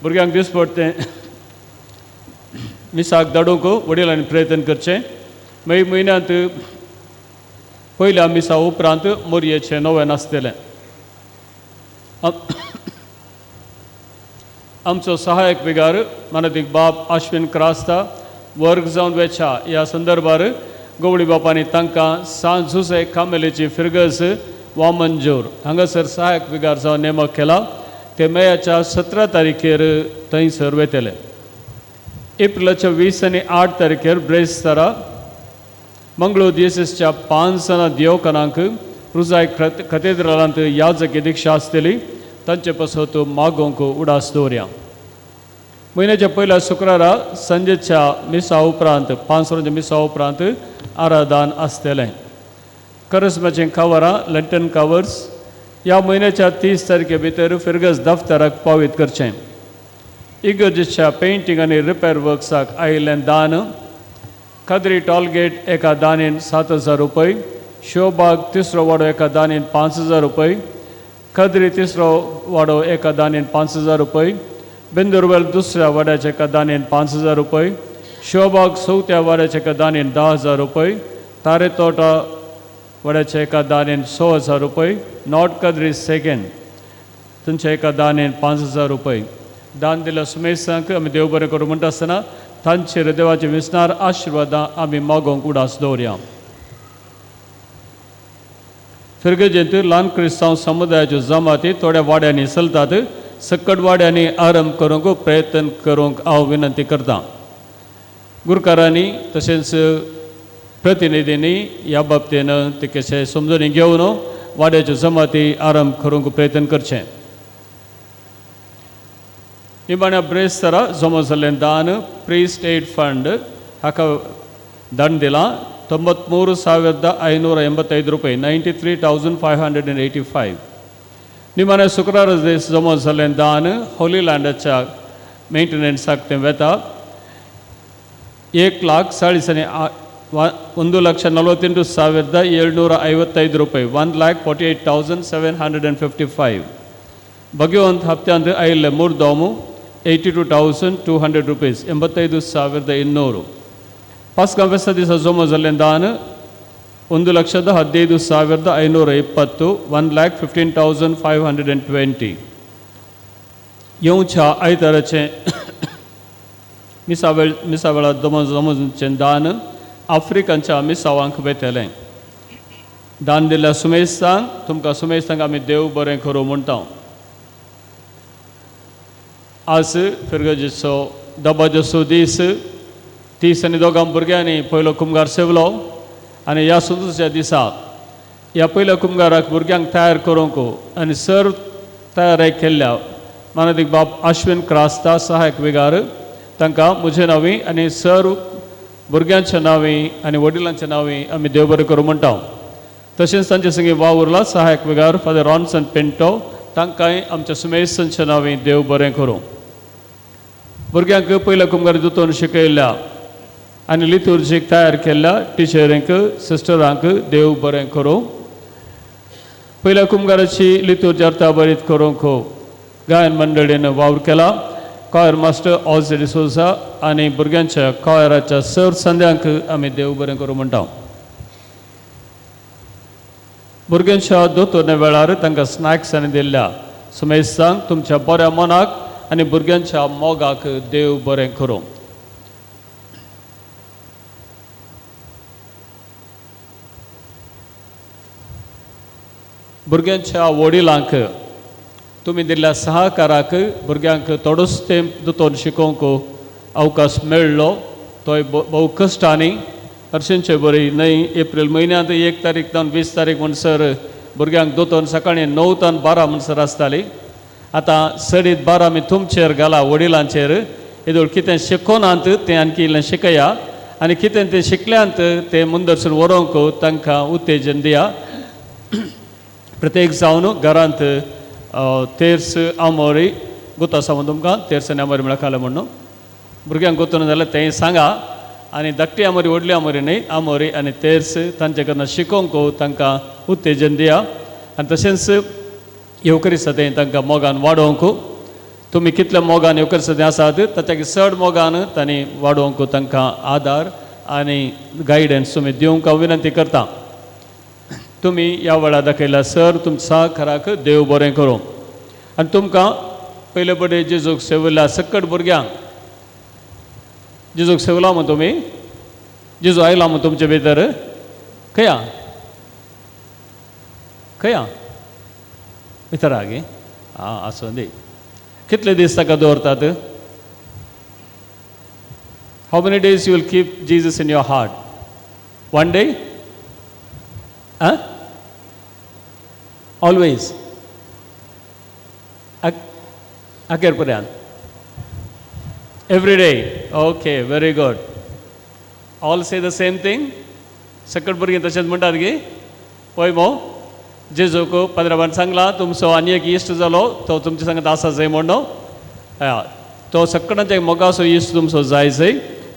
भुरग्यांक दिसपडटें मिसाक धाडूंक वडिलांनी प्रयत्न करचें. मे म्हयन्यांत पयल्या मिसा उपरांत मुरयेचें नवें नासतलें. आमचो सहायक विगार मानादीक बाब आश्विन क्रास्ता वर्ग जावन वेच्या ह्या संदर्भार गोवळी बापांनी तांकां सांत जुसे कामेलीची फिरगज वामनजोर हांगासर सहायक विगार जावन नेमक केला. ते मेयाच्या 17 तारखेर थंयसर वेतले. एप्रिलाच्या 20 आनी 8 तारखेर ब्रेस्तारा मंगळूर दियेसीसच्या 5 जाणां देवकरांक रुजाय कथेद्रालांत याजकी दिक्षा आसतली. तांचे पासत मागोवंक उडास दवरया. म्हयन्याच्या पयल्या शुक्रारा सांजेच्या मिसा उपरांत 5 वरांच्या मिसा उपरांत आराधन आसतलें. करस्माचें कवरां लंटन कवर्स ह्या म्हयन्याच्या 30 तारखे भितर फिरगज दफ्तराक पावीत करचें. इगर्जेच्या पेंटींग आनी रिपेर वर्क्साक आयिल्लें दान कादरी टॉलगेट एका दानीन 7,000 रुपये, शिवबाग तिसरो वाडो एका दानीन 5,000 रुपये, कादरी तिसरो वाडो एका दानीन 5,000 रुपये, बेंदुरवेल दुसऱ्या वाड्याच्या एका दानीन 5,000 रुपये, शिवबाग चवथ्या वाड्याच्या एका दानीन 10,000 रुपये, तारेतोटा वाड्याच्या एका दानीन 6,000 रुपये, नॉर्थ कादरी सेकंड तुमच्या एका दानीन 5,000 रुपये. दान दिल्या सुमेसांक आमी देव बरें करूं म्हणटा आसतना तांचेर देवाचे विसनार आशिर्वादां आमी मागोवंक उडास दवरया. फिरगजेंत ल्हान क्रिस्तांव समुदायाच्यो जमाती थोड्या वाड्यांनी चलतात. सकट वाड्यांनी आरंभ करूंक प्रयत्न करूंक हांव विनंती करतां. गुरकारांनी तशेंच प्रतिनिधींनी ह्या बाबतीन ते कशें समजून घेवन वाड्याच्यो जमाती आरंभ करूंक प्रयत्न करचें. निमाण्या ब्रेस्तारा जमो जाल्लें दान प्रिस्ट एड फंड हाका दान दिलां 93,585 रुपये 93,585. निमाण्या शुक्रार दीस जमो जाल्लें दान होली लँडाच्या मेंटेनन्साक तें वेता 1,48,755 रुपये 1,48,755. भगवंत हप्त्यांत आयिल्ले मुर्दोमू 82,200 रुपीज 85,200. पास्का फेस्ता दिसा जमो जाल्लें दान 1,15,520 1,15,520. येवच्या आयताराचें मिसा वेळार दमजचें दान आफ्रिकांच्या मिसावांक वेतलें. दान दिल्ल्या सुमेस्तांक तुमकां सुमेस्तांक आमी देव बरें करूं म्हणटा. आज फिरगजेचो दबाजोसो दीस 30 आनी 2 भुरग्यांनी पयलो कुमगार सेवलो आनी ह्या संतोशाच्या दिसा ह्या पयल्या कुमगाराक भुरग्यांक तयार करूंक आनी सर तयार केल्ल्या मानादीक बाब आश्विन क्रास्ता सहायक विगार तांकां म्हजे नांवी आनी सर भुरग्यांच्या नांवी आनी वडिलांच्या नांवी आमी देव बरें करूं म्हणटा. तशेंच तांचे संगी वावुरला सहायक विगार फादर रॉन्सन पिंटो तांकांय आमच्या सुमेसांच्या नांवी देव बरें करूं. भुरग्यांक पयल्या कुमगार दोतोन शिकयल्या आनी लितुर्जीक तयार केल्ल्या टिचरींक सिस्टरांक देव बरें करूं. पयल्या कुमगाराची लितुर्जी अर्थाभरीत करूंक गायन मंडळीन वावर केला. कॉयर मास्टर ऑज डिसोजा आनी भुरग्यांच्या कॉयराच्या सर संद्यांक आमी देव बरें करूं म्हणटा. भुरग्यांच्या दोतोरण्या वेळार तांकां स्नॅक्स आनी दिल्ल्या सुमेस्तांक तुमच्या बऱ्या मनाक आनी भुरग्यांच्या मोगाक देव बरें करूं. भुरग्यांच्या वडिलांक तुमी दिल्ल्या सहकाराक भुरग्यांक थोडोच तेंप दोतोर शिकोवंक अवकाश मेळ्ळो तोय भोव कश्टांनी. हरशींचे बरी न्हय एप्रील म्हयन्यांत 1 तारीख तावन 20 तारीख म्हणसर भुरग्यांक दोतोर सकाळीं 9 तावन 12 म्हणसर आसताली. आतां चडीत 12 आमी तुमचेर घाला वडिलांचेर. येदोळ कितें शिकोनात तें आणखी इल्लें शिकया आनी कितें तें शिकल्यांत तें मुंदरसून व्हरूंक तांकां उत्तेजन दिया. प्रत्येक जावन घरांत तेर्स आमोरी गोत आसा म्हूण तुमकां तेर्स आनी आमोरी म्हळ्यार खालें म्हणून भुरग्यांक गोतून जाल्यार तें सांगा आनी धाकटी आमोरी व्हडली आमोरी न्हय आमोरी आनी तेर्स तांचे कडल्यान शिकोवंक तांकां उत्तेजन दिया. आनी तशेंच येवकरी तें तांकां मोगान वाडोवंक तुमी कितल्या मोगान येवकरी आसात ताच्या चड मोगान तांणी वाडोवंक तांकां आदार आनी गायडन्स तुमी दिवंक हांव विनंती करता. तुमी ह्या वेळार दाखयला सर तुमच्या सहकाराक देव बरें करूं. आनी तुमकां पयले पडे जेजूक सेवल्या सकट भुरग्यांक जेजूक सेवला मग तुमी जेजू आयला मग तुमचे भितर खंय खंय भितर आगे आं आसूं दी. कितले दीस ताका दवरतात? How many days you will keep Jesus in your heart? 1 day? Always? अखेर पर्यंत? Every day? Okay, very good. All say the same thing? सकट भुरगीं तशेंच म्हणटात गी पळय मो जेजूक पदराबान सांगला तुमचो आनी एक इश्ट जालो तो तुमच्या सांगत आसा जाय म्हणून तो सकटांचे मोगाचो इश्ट तुमचो जाय जाय.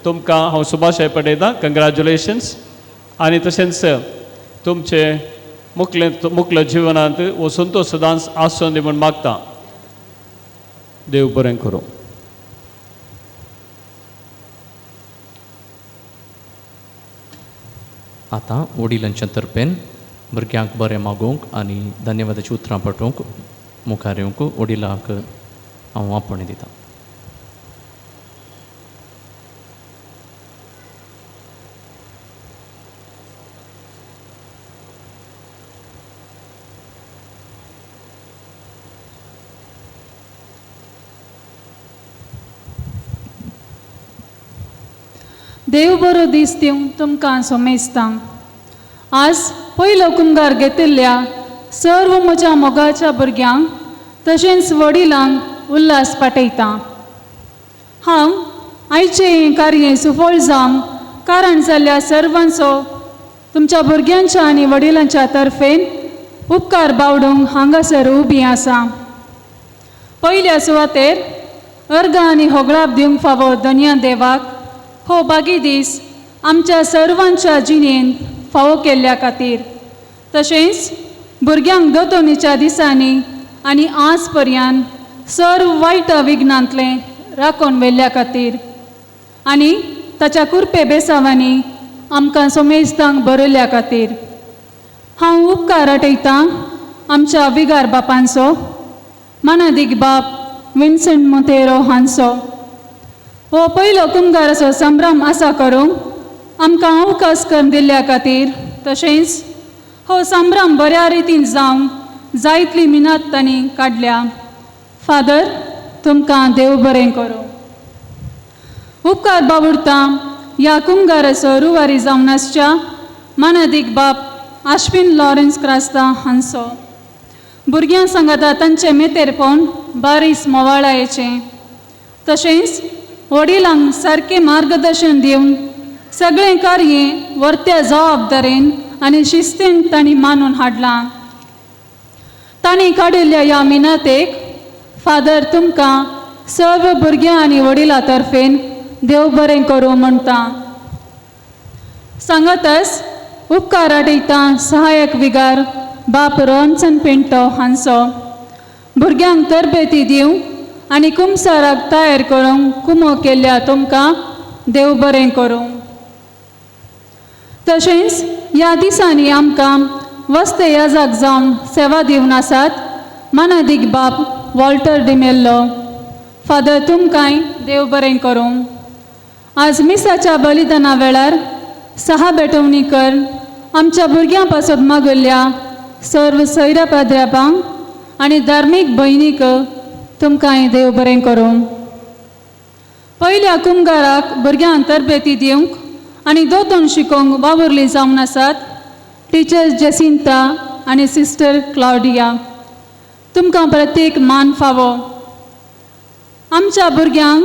तुमकां हांव सुभाशय पटयतां कंग्रेच्युलेशन्स. आनी तशेंच तुमचे मुखले मुखल्या जिवनांत हो संतोश सदांच आसूं दी म्हूण मागता. देव बरें करूं. आतां वडिलांच्या तर्फेन भुरग्यांक बरें मागूंक आनी धन्यवादाची उतरां पाठोवंक मुखार येवंक वडिलांक हांव आपोवणें दितां. देव बरो दीस दिवं तुमकां सोमेस्तां. आज पयलो कुमगार घेतिल्ल्या सर्व म्हज्या मोगाच्या भुरग्यांक तशेंच वडिलांक उल्हास पाठयतां. हांव आयचें हें कार्य सुफळ जावंक कारण जाल्ल्या सर्वांचो तुमच्या भुरग्यांच्या आनी वडिलांच्या तर्फेन उपकार बावडूंक हांगासर उबी आसा. पयल्या सुवातेर अर्गां आनी होगळाप दिवंक फावो धनया देवाक हो बागी दीस आमच्या सर्वांच्या जिणेंत फावो केल्ल्या खातीर, तशेंच भुरग्यांक दोतोनीच्या दिसांनी आनी आज पर्यंत सर्व वायट विघ्नांतलें राखून व्हेल्ल्या खातीर आनी ताच्या कुरपे बेसावांनी आमकां सोमेस्तांक बरयल्ल्या खातीर हांव उपकार आटयतां आमच्या विगार बापांचो, मानादीक बाप विन्संट मोंतेरो हांचो, हो पयलो कुमगाराचो संभ्रम आसा करूंक आमकां अवकाश करून दिल्ल्या खातीर, तशेंच हो संभ्रम बऱ्या रितीन जावंक जायतली मिनात तांणी काडल्या. फादर, तुमकां देव बरें करूं. उपकार बावुडता ह्या कुमगाराचो रुवारी जावन आसच्या मानादीक बाप आश्विन लॉरेन्स क्रास्ता हांचो. भुरग्यां सांगाता तांचें मेतेरपण बारीस मोवाळायेचें, तशेंच वडिलांक सारकें मार्गदर्शन दिवन सगळें कार्य वर्त्या जबाबदारेन आनी शिस्तीन तांणी मानून हाडलां. तांणी काडिल्ल्या ह्या मिनातेक फादर तुमकां सर्व भुरग्यां आनी वडिलां तर्फेन देव बरें करूं म्हणटा. सांगतच उपकार आटयता सहायक विगार बाप रॉन्सन पिंटो हांचो. भुरग्यांक तरबेती दिवंक आनी कुमसाराक तयार करूंक कुमो केल्ल्या तुमकां देव बरें करूं. तशेंच ह्या दिसांनी आमकां वस्ते याजाक जावन सेवा दिवन आसात मानादीक बाप वॉल्टर डिमेल्लो. फादर, तुमकांय देव बरें करूं. आज मिसाच्या बलिदाना वेळार सहा भेटवणी कर आमच्या भुरग्यां पासत मागल्ल्या सर्व सैरा पाद्र्यापांक आनी धार्मीक भयणीक तुमकांय देव बरें करूं. पयल्या कुमगाराक भुरग्यांक तरबेती दिवंक आनी दोतोन शिकोवंक वावुरली जावन आसात टिचर जेसिंता आनी सिस्टर क्लावडिया. तुमकां प्रत्येक मान फावो. आमच्या भुरग्यांक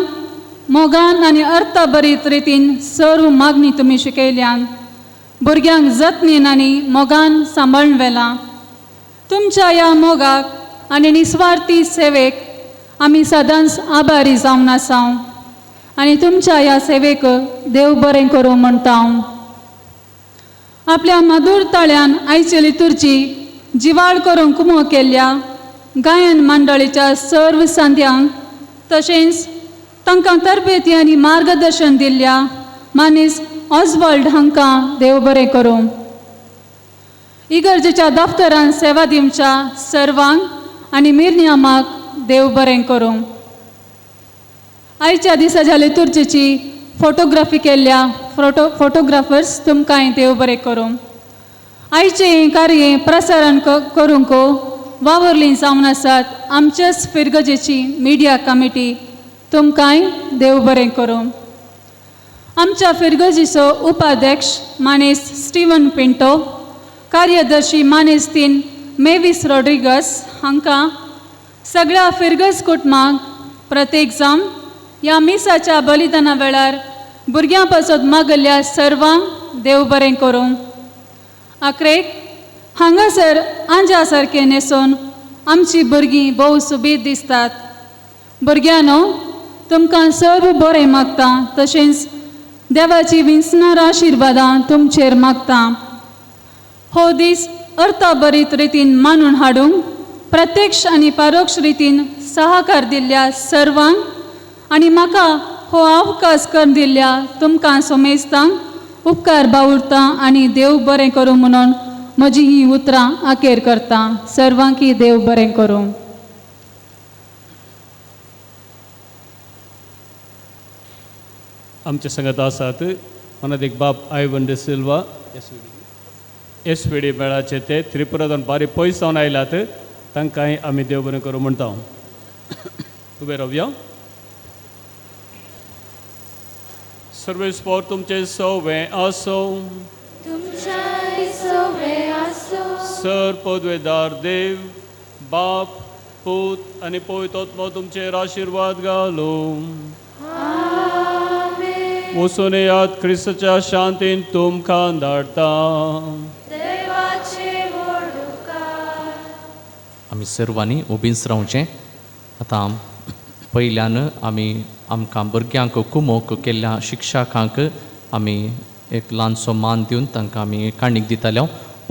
मोगान आनी अर्थभरीत रितीन सर्व मागणी तुमी शिकयल्यान. भुरग्यांक जतनेन आनी मोगान सांबाळून व्हेलां. तुमच्या ह्या मोगाक आनी निस्वार्थी सेवेक आमी सदांच आभारी जावन आसा आनी तुमच्या ह्या सेवेक देव बरें करूं म्हणटा. आपल्या मधूर ताळ्यान आयचे लितुर्जी जिवाळ करूंक कुमो केल्ल्या गायन मंडळीच्या सर्व सांद्यांक, तशेंच तांकां तरबेती आनी मार्गदर्शन दिल्ल्या मानीस ऑजवॉल्ड हांकां देव बरें करूं. इगर्जेच्या दफ्तरान सेवा दिवच्या सर्वांक आनी मिरन्यामाक देव बरें करूं. आयच्या दिसाच्या लितुर्जेची फोटोग्राफी केल्ल्या फोटोग्राफर्स तुमकांय देव बरें करूं. आयचें हें कार्य प्रसारण करूंक वावुरली जावन आसात आमचेच फिरगजेची मिडिया कमिटी, तुमकांय देव बरें करूं. आमच्या फिरगजीचो उपाध्यक्ष मानेस स्टिवन पिंटो, कार्यदर्शी मानेस तीन मेवीस रॉड्रिगस हांकां, सगळ्या फिरगज कुटुंबांक प्रत्येक जावन ह्या मिसाच्या बलिदाना वेळार भुरग्यां पासत मागल्ल्या सर्वांक देव बरें करूं. आखरेक हांगासर आंज्या सारकें न्हेसून आमची भुरगीं भोव सुबीत दिसतात. भुरग्यांनो, तुमकां सर्व बरें मागता, तशेंच देवाची विंचणार आशिर्वादां तुमचेर मागता. हो दीस अर्थभरीत रितीन मानून हाडूंक प्रत्यक्ष आनी परोक्ष रितीन सहाकार दिल्ल्या सर्वांक आनी म्हाका हो अवकाश करून दिल्ल्या तुमकां सोमेस्तांक उपकार बावुरता आनी देव बरें करूं म्हणून म्हजी ही उतरां आखेर करता. सर्वांकी देव बरें करूं. आमचे संगत आसात मनादीक बाप Ivan D'Silva S V D मेळाचे ते त्रिपुरांतून बारीक पयस जावन आयल्यात, तांकांय आमी देव बरें करूं म्हणटा. उबे रावया. सर्वेस्पोर तुमचे सवे आसो. सर पदवेदार देव बाप पूत आनी पवित्र आत्मो तुमचेर आशिर्वाद घालूं. वचून येयात, क्रिस्ताच्या शांतीन तुमकां धाडटा. आमी सर्वांनी उबींच रावचें. आतां पयल्यान आमी आमकां भुरग्यांक कुमोक केल्ल्या शिक्षकांक आमी एक ल्हानसो मान दिवन तांकां आमी काणीक दिताले.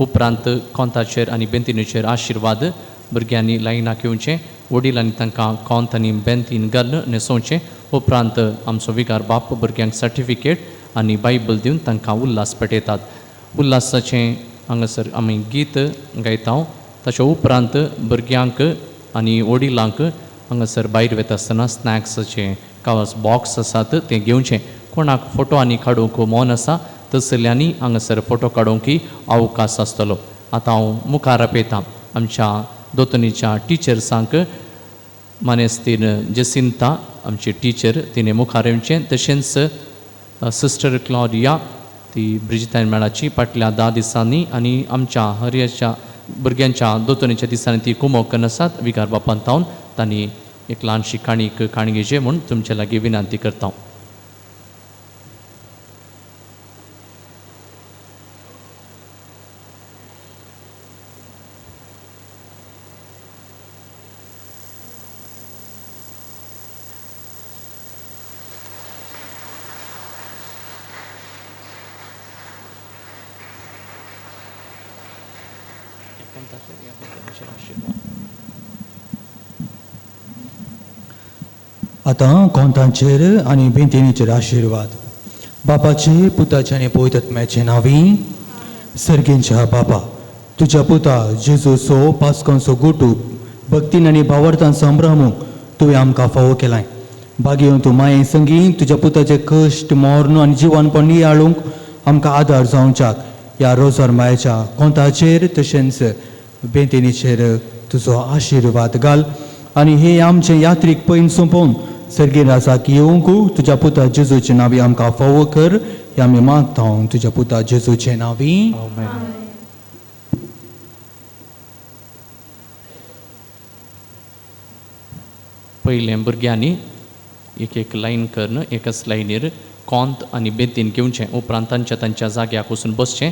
उपरांत कोंताचेर आनी बेंतिनीचेर आशिर्वाद भुरग्यांनी लायनाक येवचें, वडिलांनी तांकां कोंत आनी बेंतीन घालून न्हेसोवचें. उपरांत आमचो विगार बाप भुरग्यांक सर्टिफिकेट आनी बायबल दिवन तांकां उल्हास पेटयतात. उल्हासाचें हांगासर आमी गीत गायता. ताच्या उपरांत भुरग्यांक आनी वडिलांक हांगासर भायर वता आसतना स्नॅक्साचें कावस बॉक्स आसात तें घेवचें. कोणाक फोटो आनी काडूंक मन आसा तसल्यांनी हांगासर फोटो काडूंक अवकाश आसतलो. आतां हांव मुखार आपयतां आमच्या दोतोनीच्या टिचर्सांक. मानेस्तीन जेसिंता आमची टिचर तिणें मुखार येवचें, तशेंच सिस्टर क्लॉडिया ती ब्रिजितायन मेळाची फाटल्या 10 दिसांनी आनी आमच्या हरयाच्या भुरग्यांच्या दोतोनीच्या दिसांनी ती कुमोक आसात. विगार बापान तावन तांणी एक ल्हानशी काणीक काणी घेवची म्हूण तुमचे लागीं विनंती करता. आतां कोंतांचेर आनी बेंतिनीचेर आशिर्वाद. बापाचे पुताचे आनी पवित्र आत्म्याचे नांवी. सर्गेंच्या बापा, तुज्या पुता जेजूचो पास्कांचो गुटू भक्तीन आनी भावार्थान संभ्रमूंक तुवें आमकां फावो केलाय. बागेवन तूं माये संगी तुज्या पुताचे कश्ट मर्ण आनी जिवनपण नियाळूंक आमकां आदार जावच्याक ह्या रोजार मायेच्या कोंताचेर तशेंच बेंतिनीचेर तुजो आशिर्वाद घाल आनी हे आमचे यात्रीक पयन सोंपोवन सर्गीर राजाक येवंक तुज्या पुता जेजूचे नांवी आमकां फावो कर. हे आमी मागता तुज्या पुता जेजूचे नांवी. पयलें भुरग्यांनी एक एक लायन करून एकच लायनीर कोंत आनी बेतीन घेवचें. उपरांत तांच्या तांच्या जाग्याक वचून बसचें.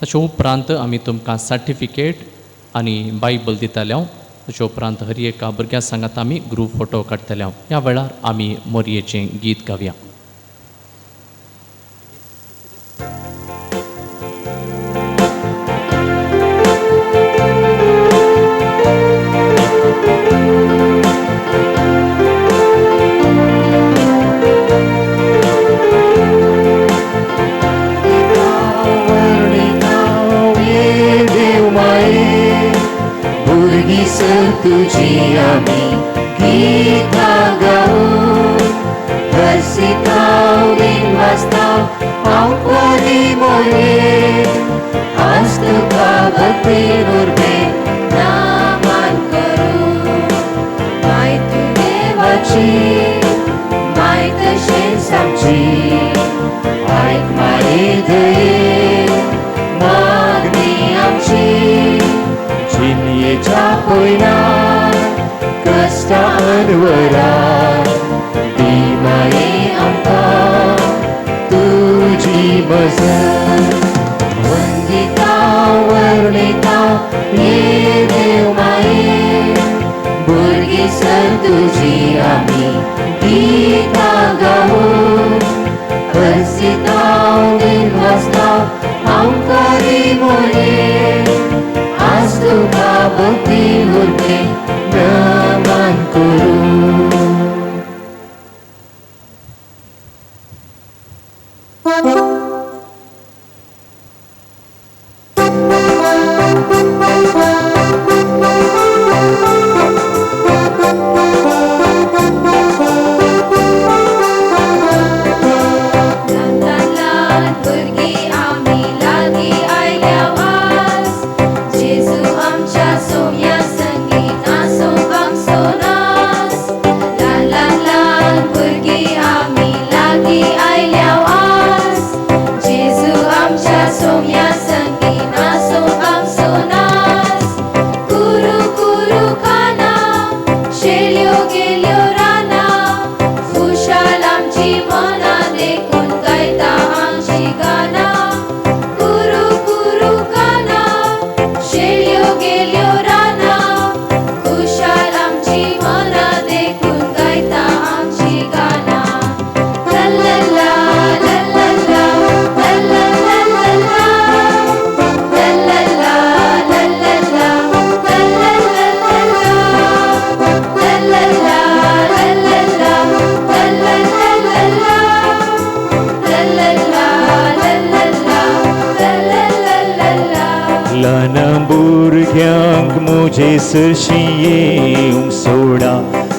ताचे उपरांत आमी तुमकां सर्टिफिकेट आनी बायबल दिताले. ताचे उपरांत हर एका भुरग्या सांगात आमी ग्रूप फोटो काडटले. ह्या वेळार आमी मोरयेचें गीत गावया. तुझी आमी गीतां गावन हरसितां विनवासतां हांव परी मोरे आज तुका भक्ती उर्बे नामान करूं. माय तूं देवाची माय तशेंच आमची आयक माये दये मागणी आमची. जिणयेच्या पयणान कश्टां अनवरान दी माये आमकां तुजी मजत. वंदिता वर्णिता ये देव माये भुरगीं सर तुजी आमी गीतां गावन हरसिता निर्वासता हांव करी मोरे आज तुका भक्ती उर्बे नमन करूं. ल्हान भुरग्यांक म्हजे सरशी येवंक सोडा,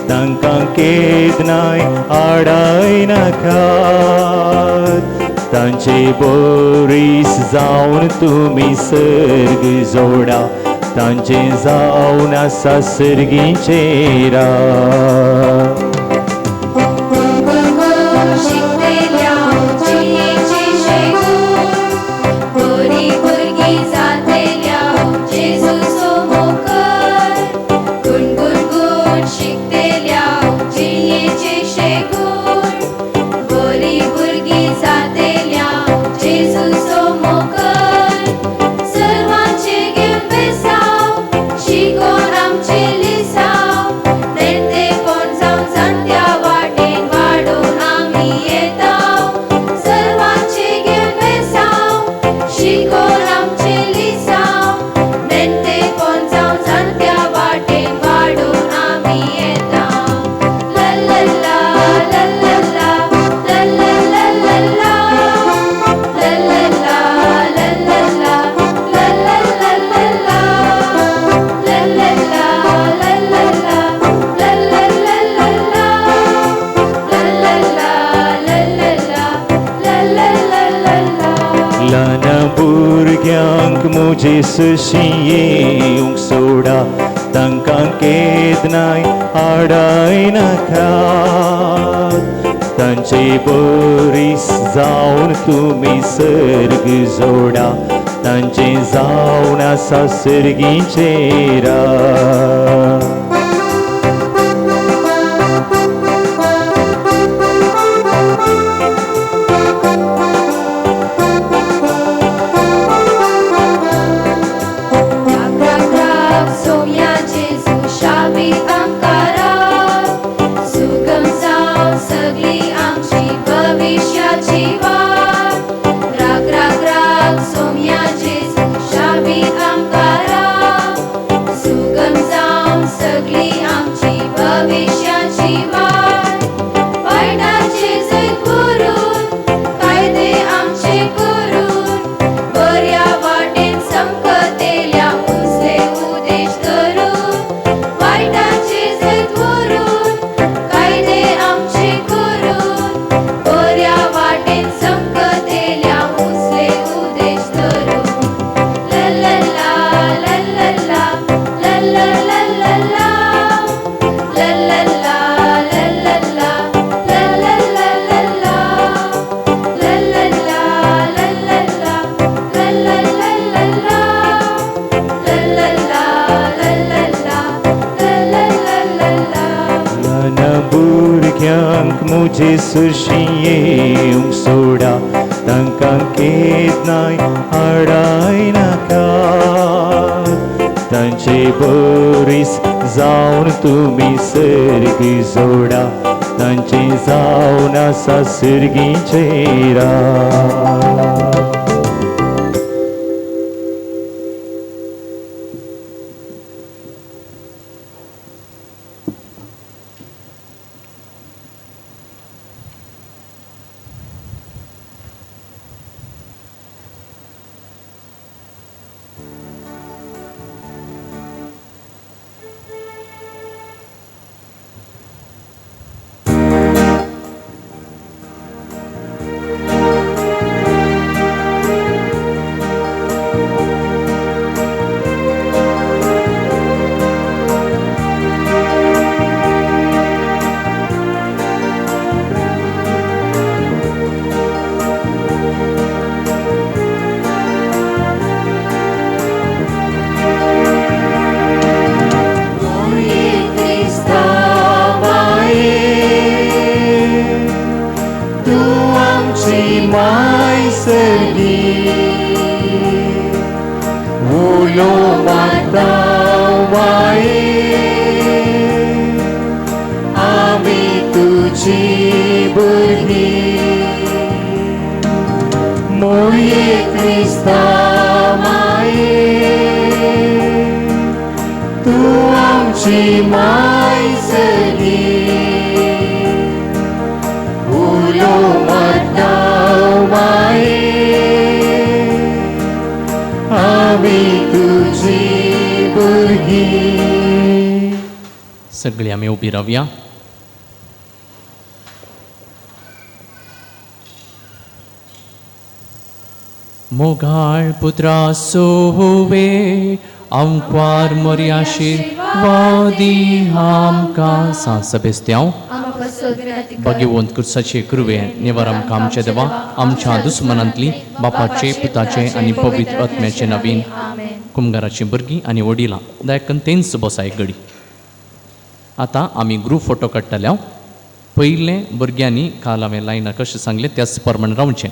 तांकां केदनाय आडाय नाकात तांचे बोरीस जावन तुमी सर्ग जोडा तांचे जावन आसा सर्गीचें राज. म्हजे सुशी येवंक सोडा तांकां केदनाय आडाय नाकात तांचे बोरीस जावन तुमी सर्ग जोडा तांचे जावन आसा सर्गीचें राज. म्हजे सुशी येवंक सोडा तांकां केदनाय आडाय नाकात तांचे बोरीस जावन तुमी सर्ग जोडा तांचे जावन आसा सर्गीचें राज. सगळीं आमी उबी रावया. मोगाळ पुत्रा सोवे आमक्वार मोर्याशिर्वादी आमकां सा सबेस्त्यांव भगवंत कुर्साचे कृवे निवार आमकां आमच्या देवा आमच्या दुस्मनांतली बापाचे पुताचे आनी पवित्र आत्म्याचे नवीन. कुमगाराची भुरगीं आनी वडिलां दयाकन तेंच बसाय गडी. आतां आमी ग्रूप फोटो काडटले. पयलें भुरग्यांनी काल हांवें लायनां कशें सांगलें त्याच प्रमाणे रावचें.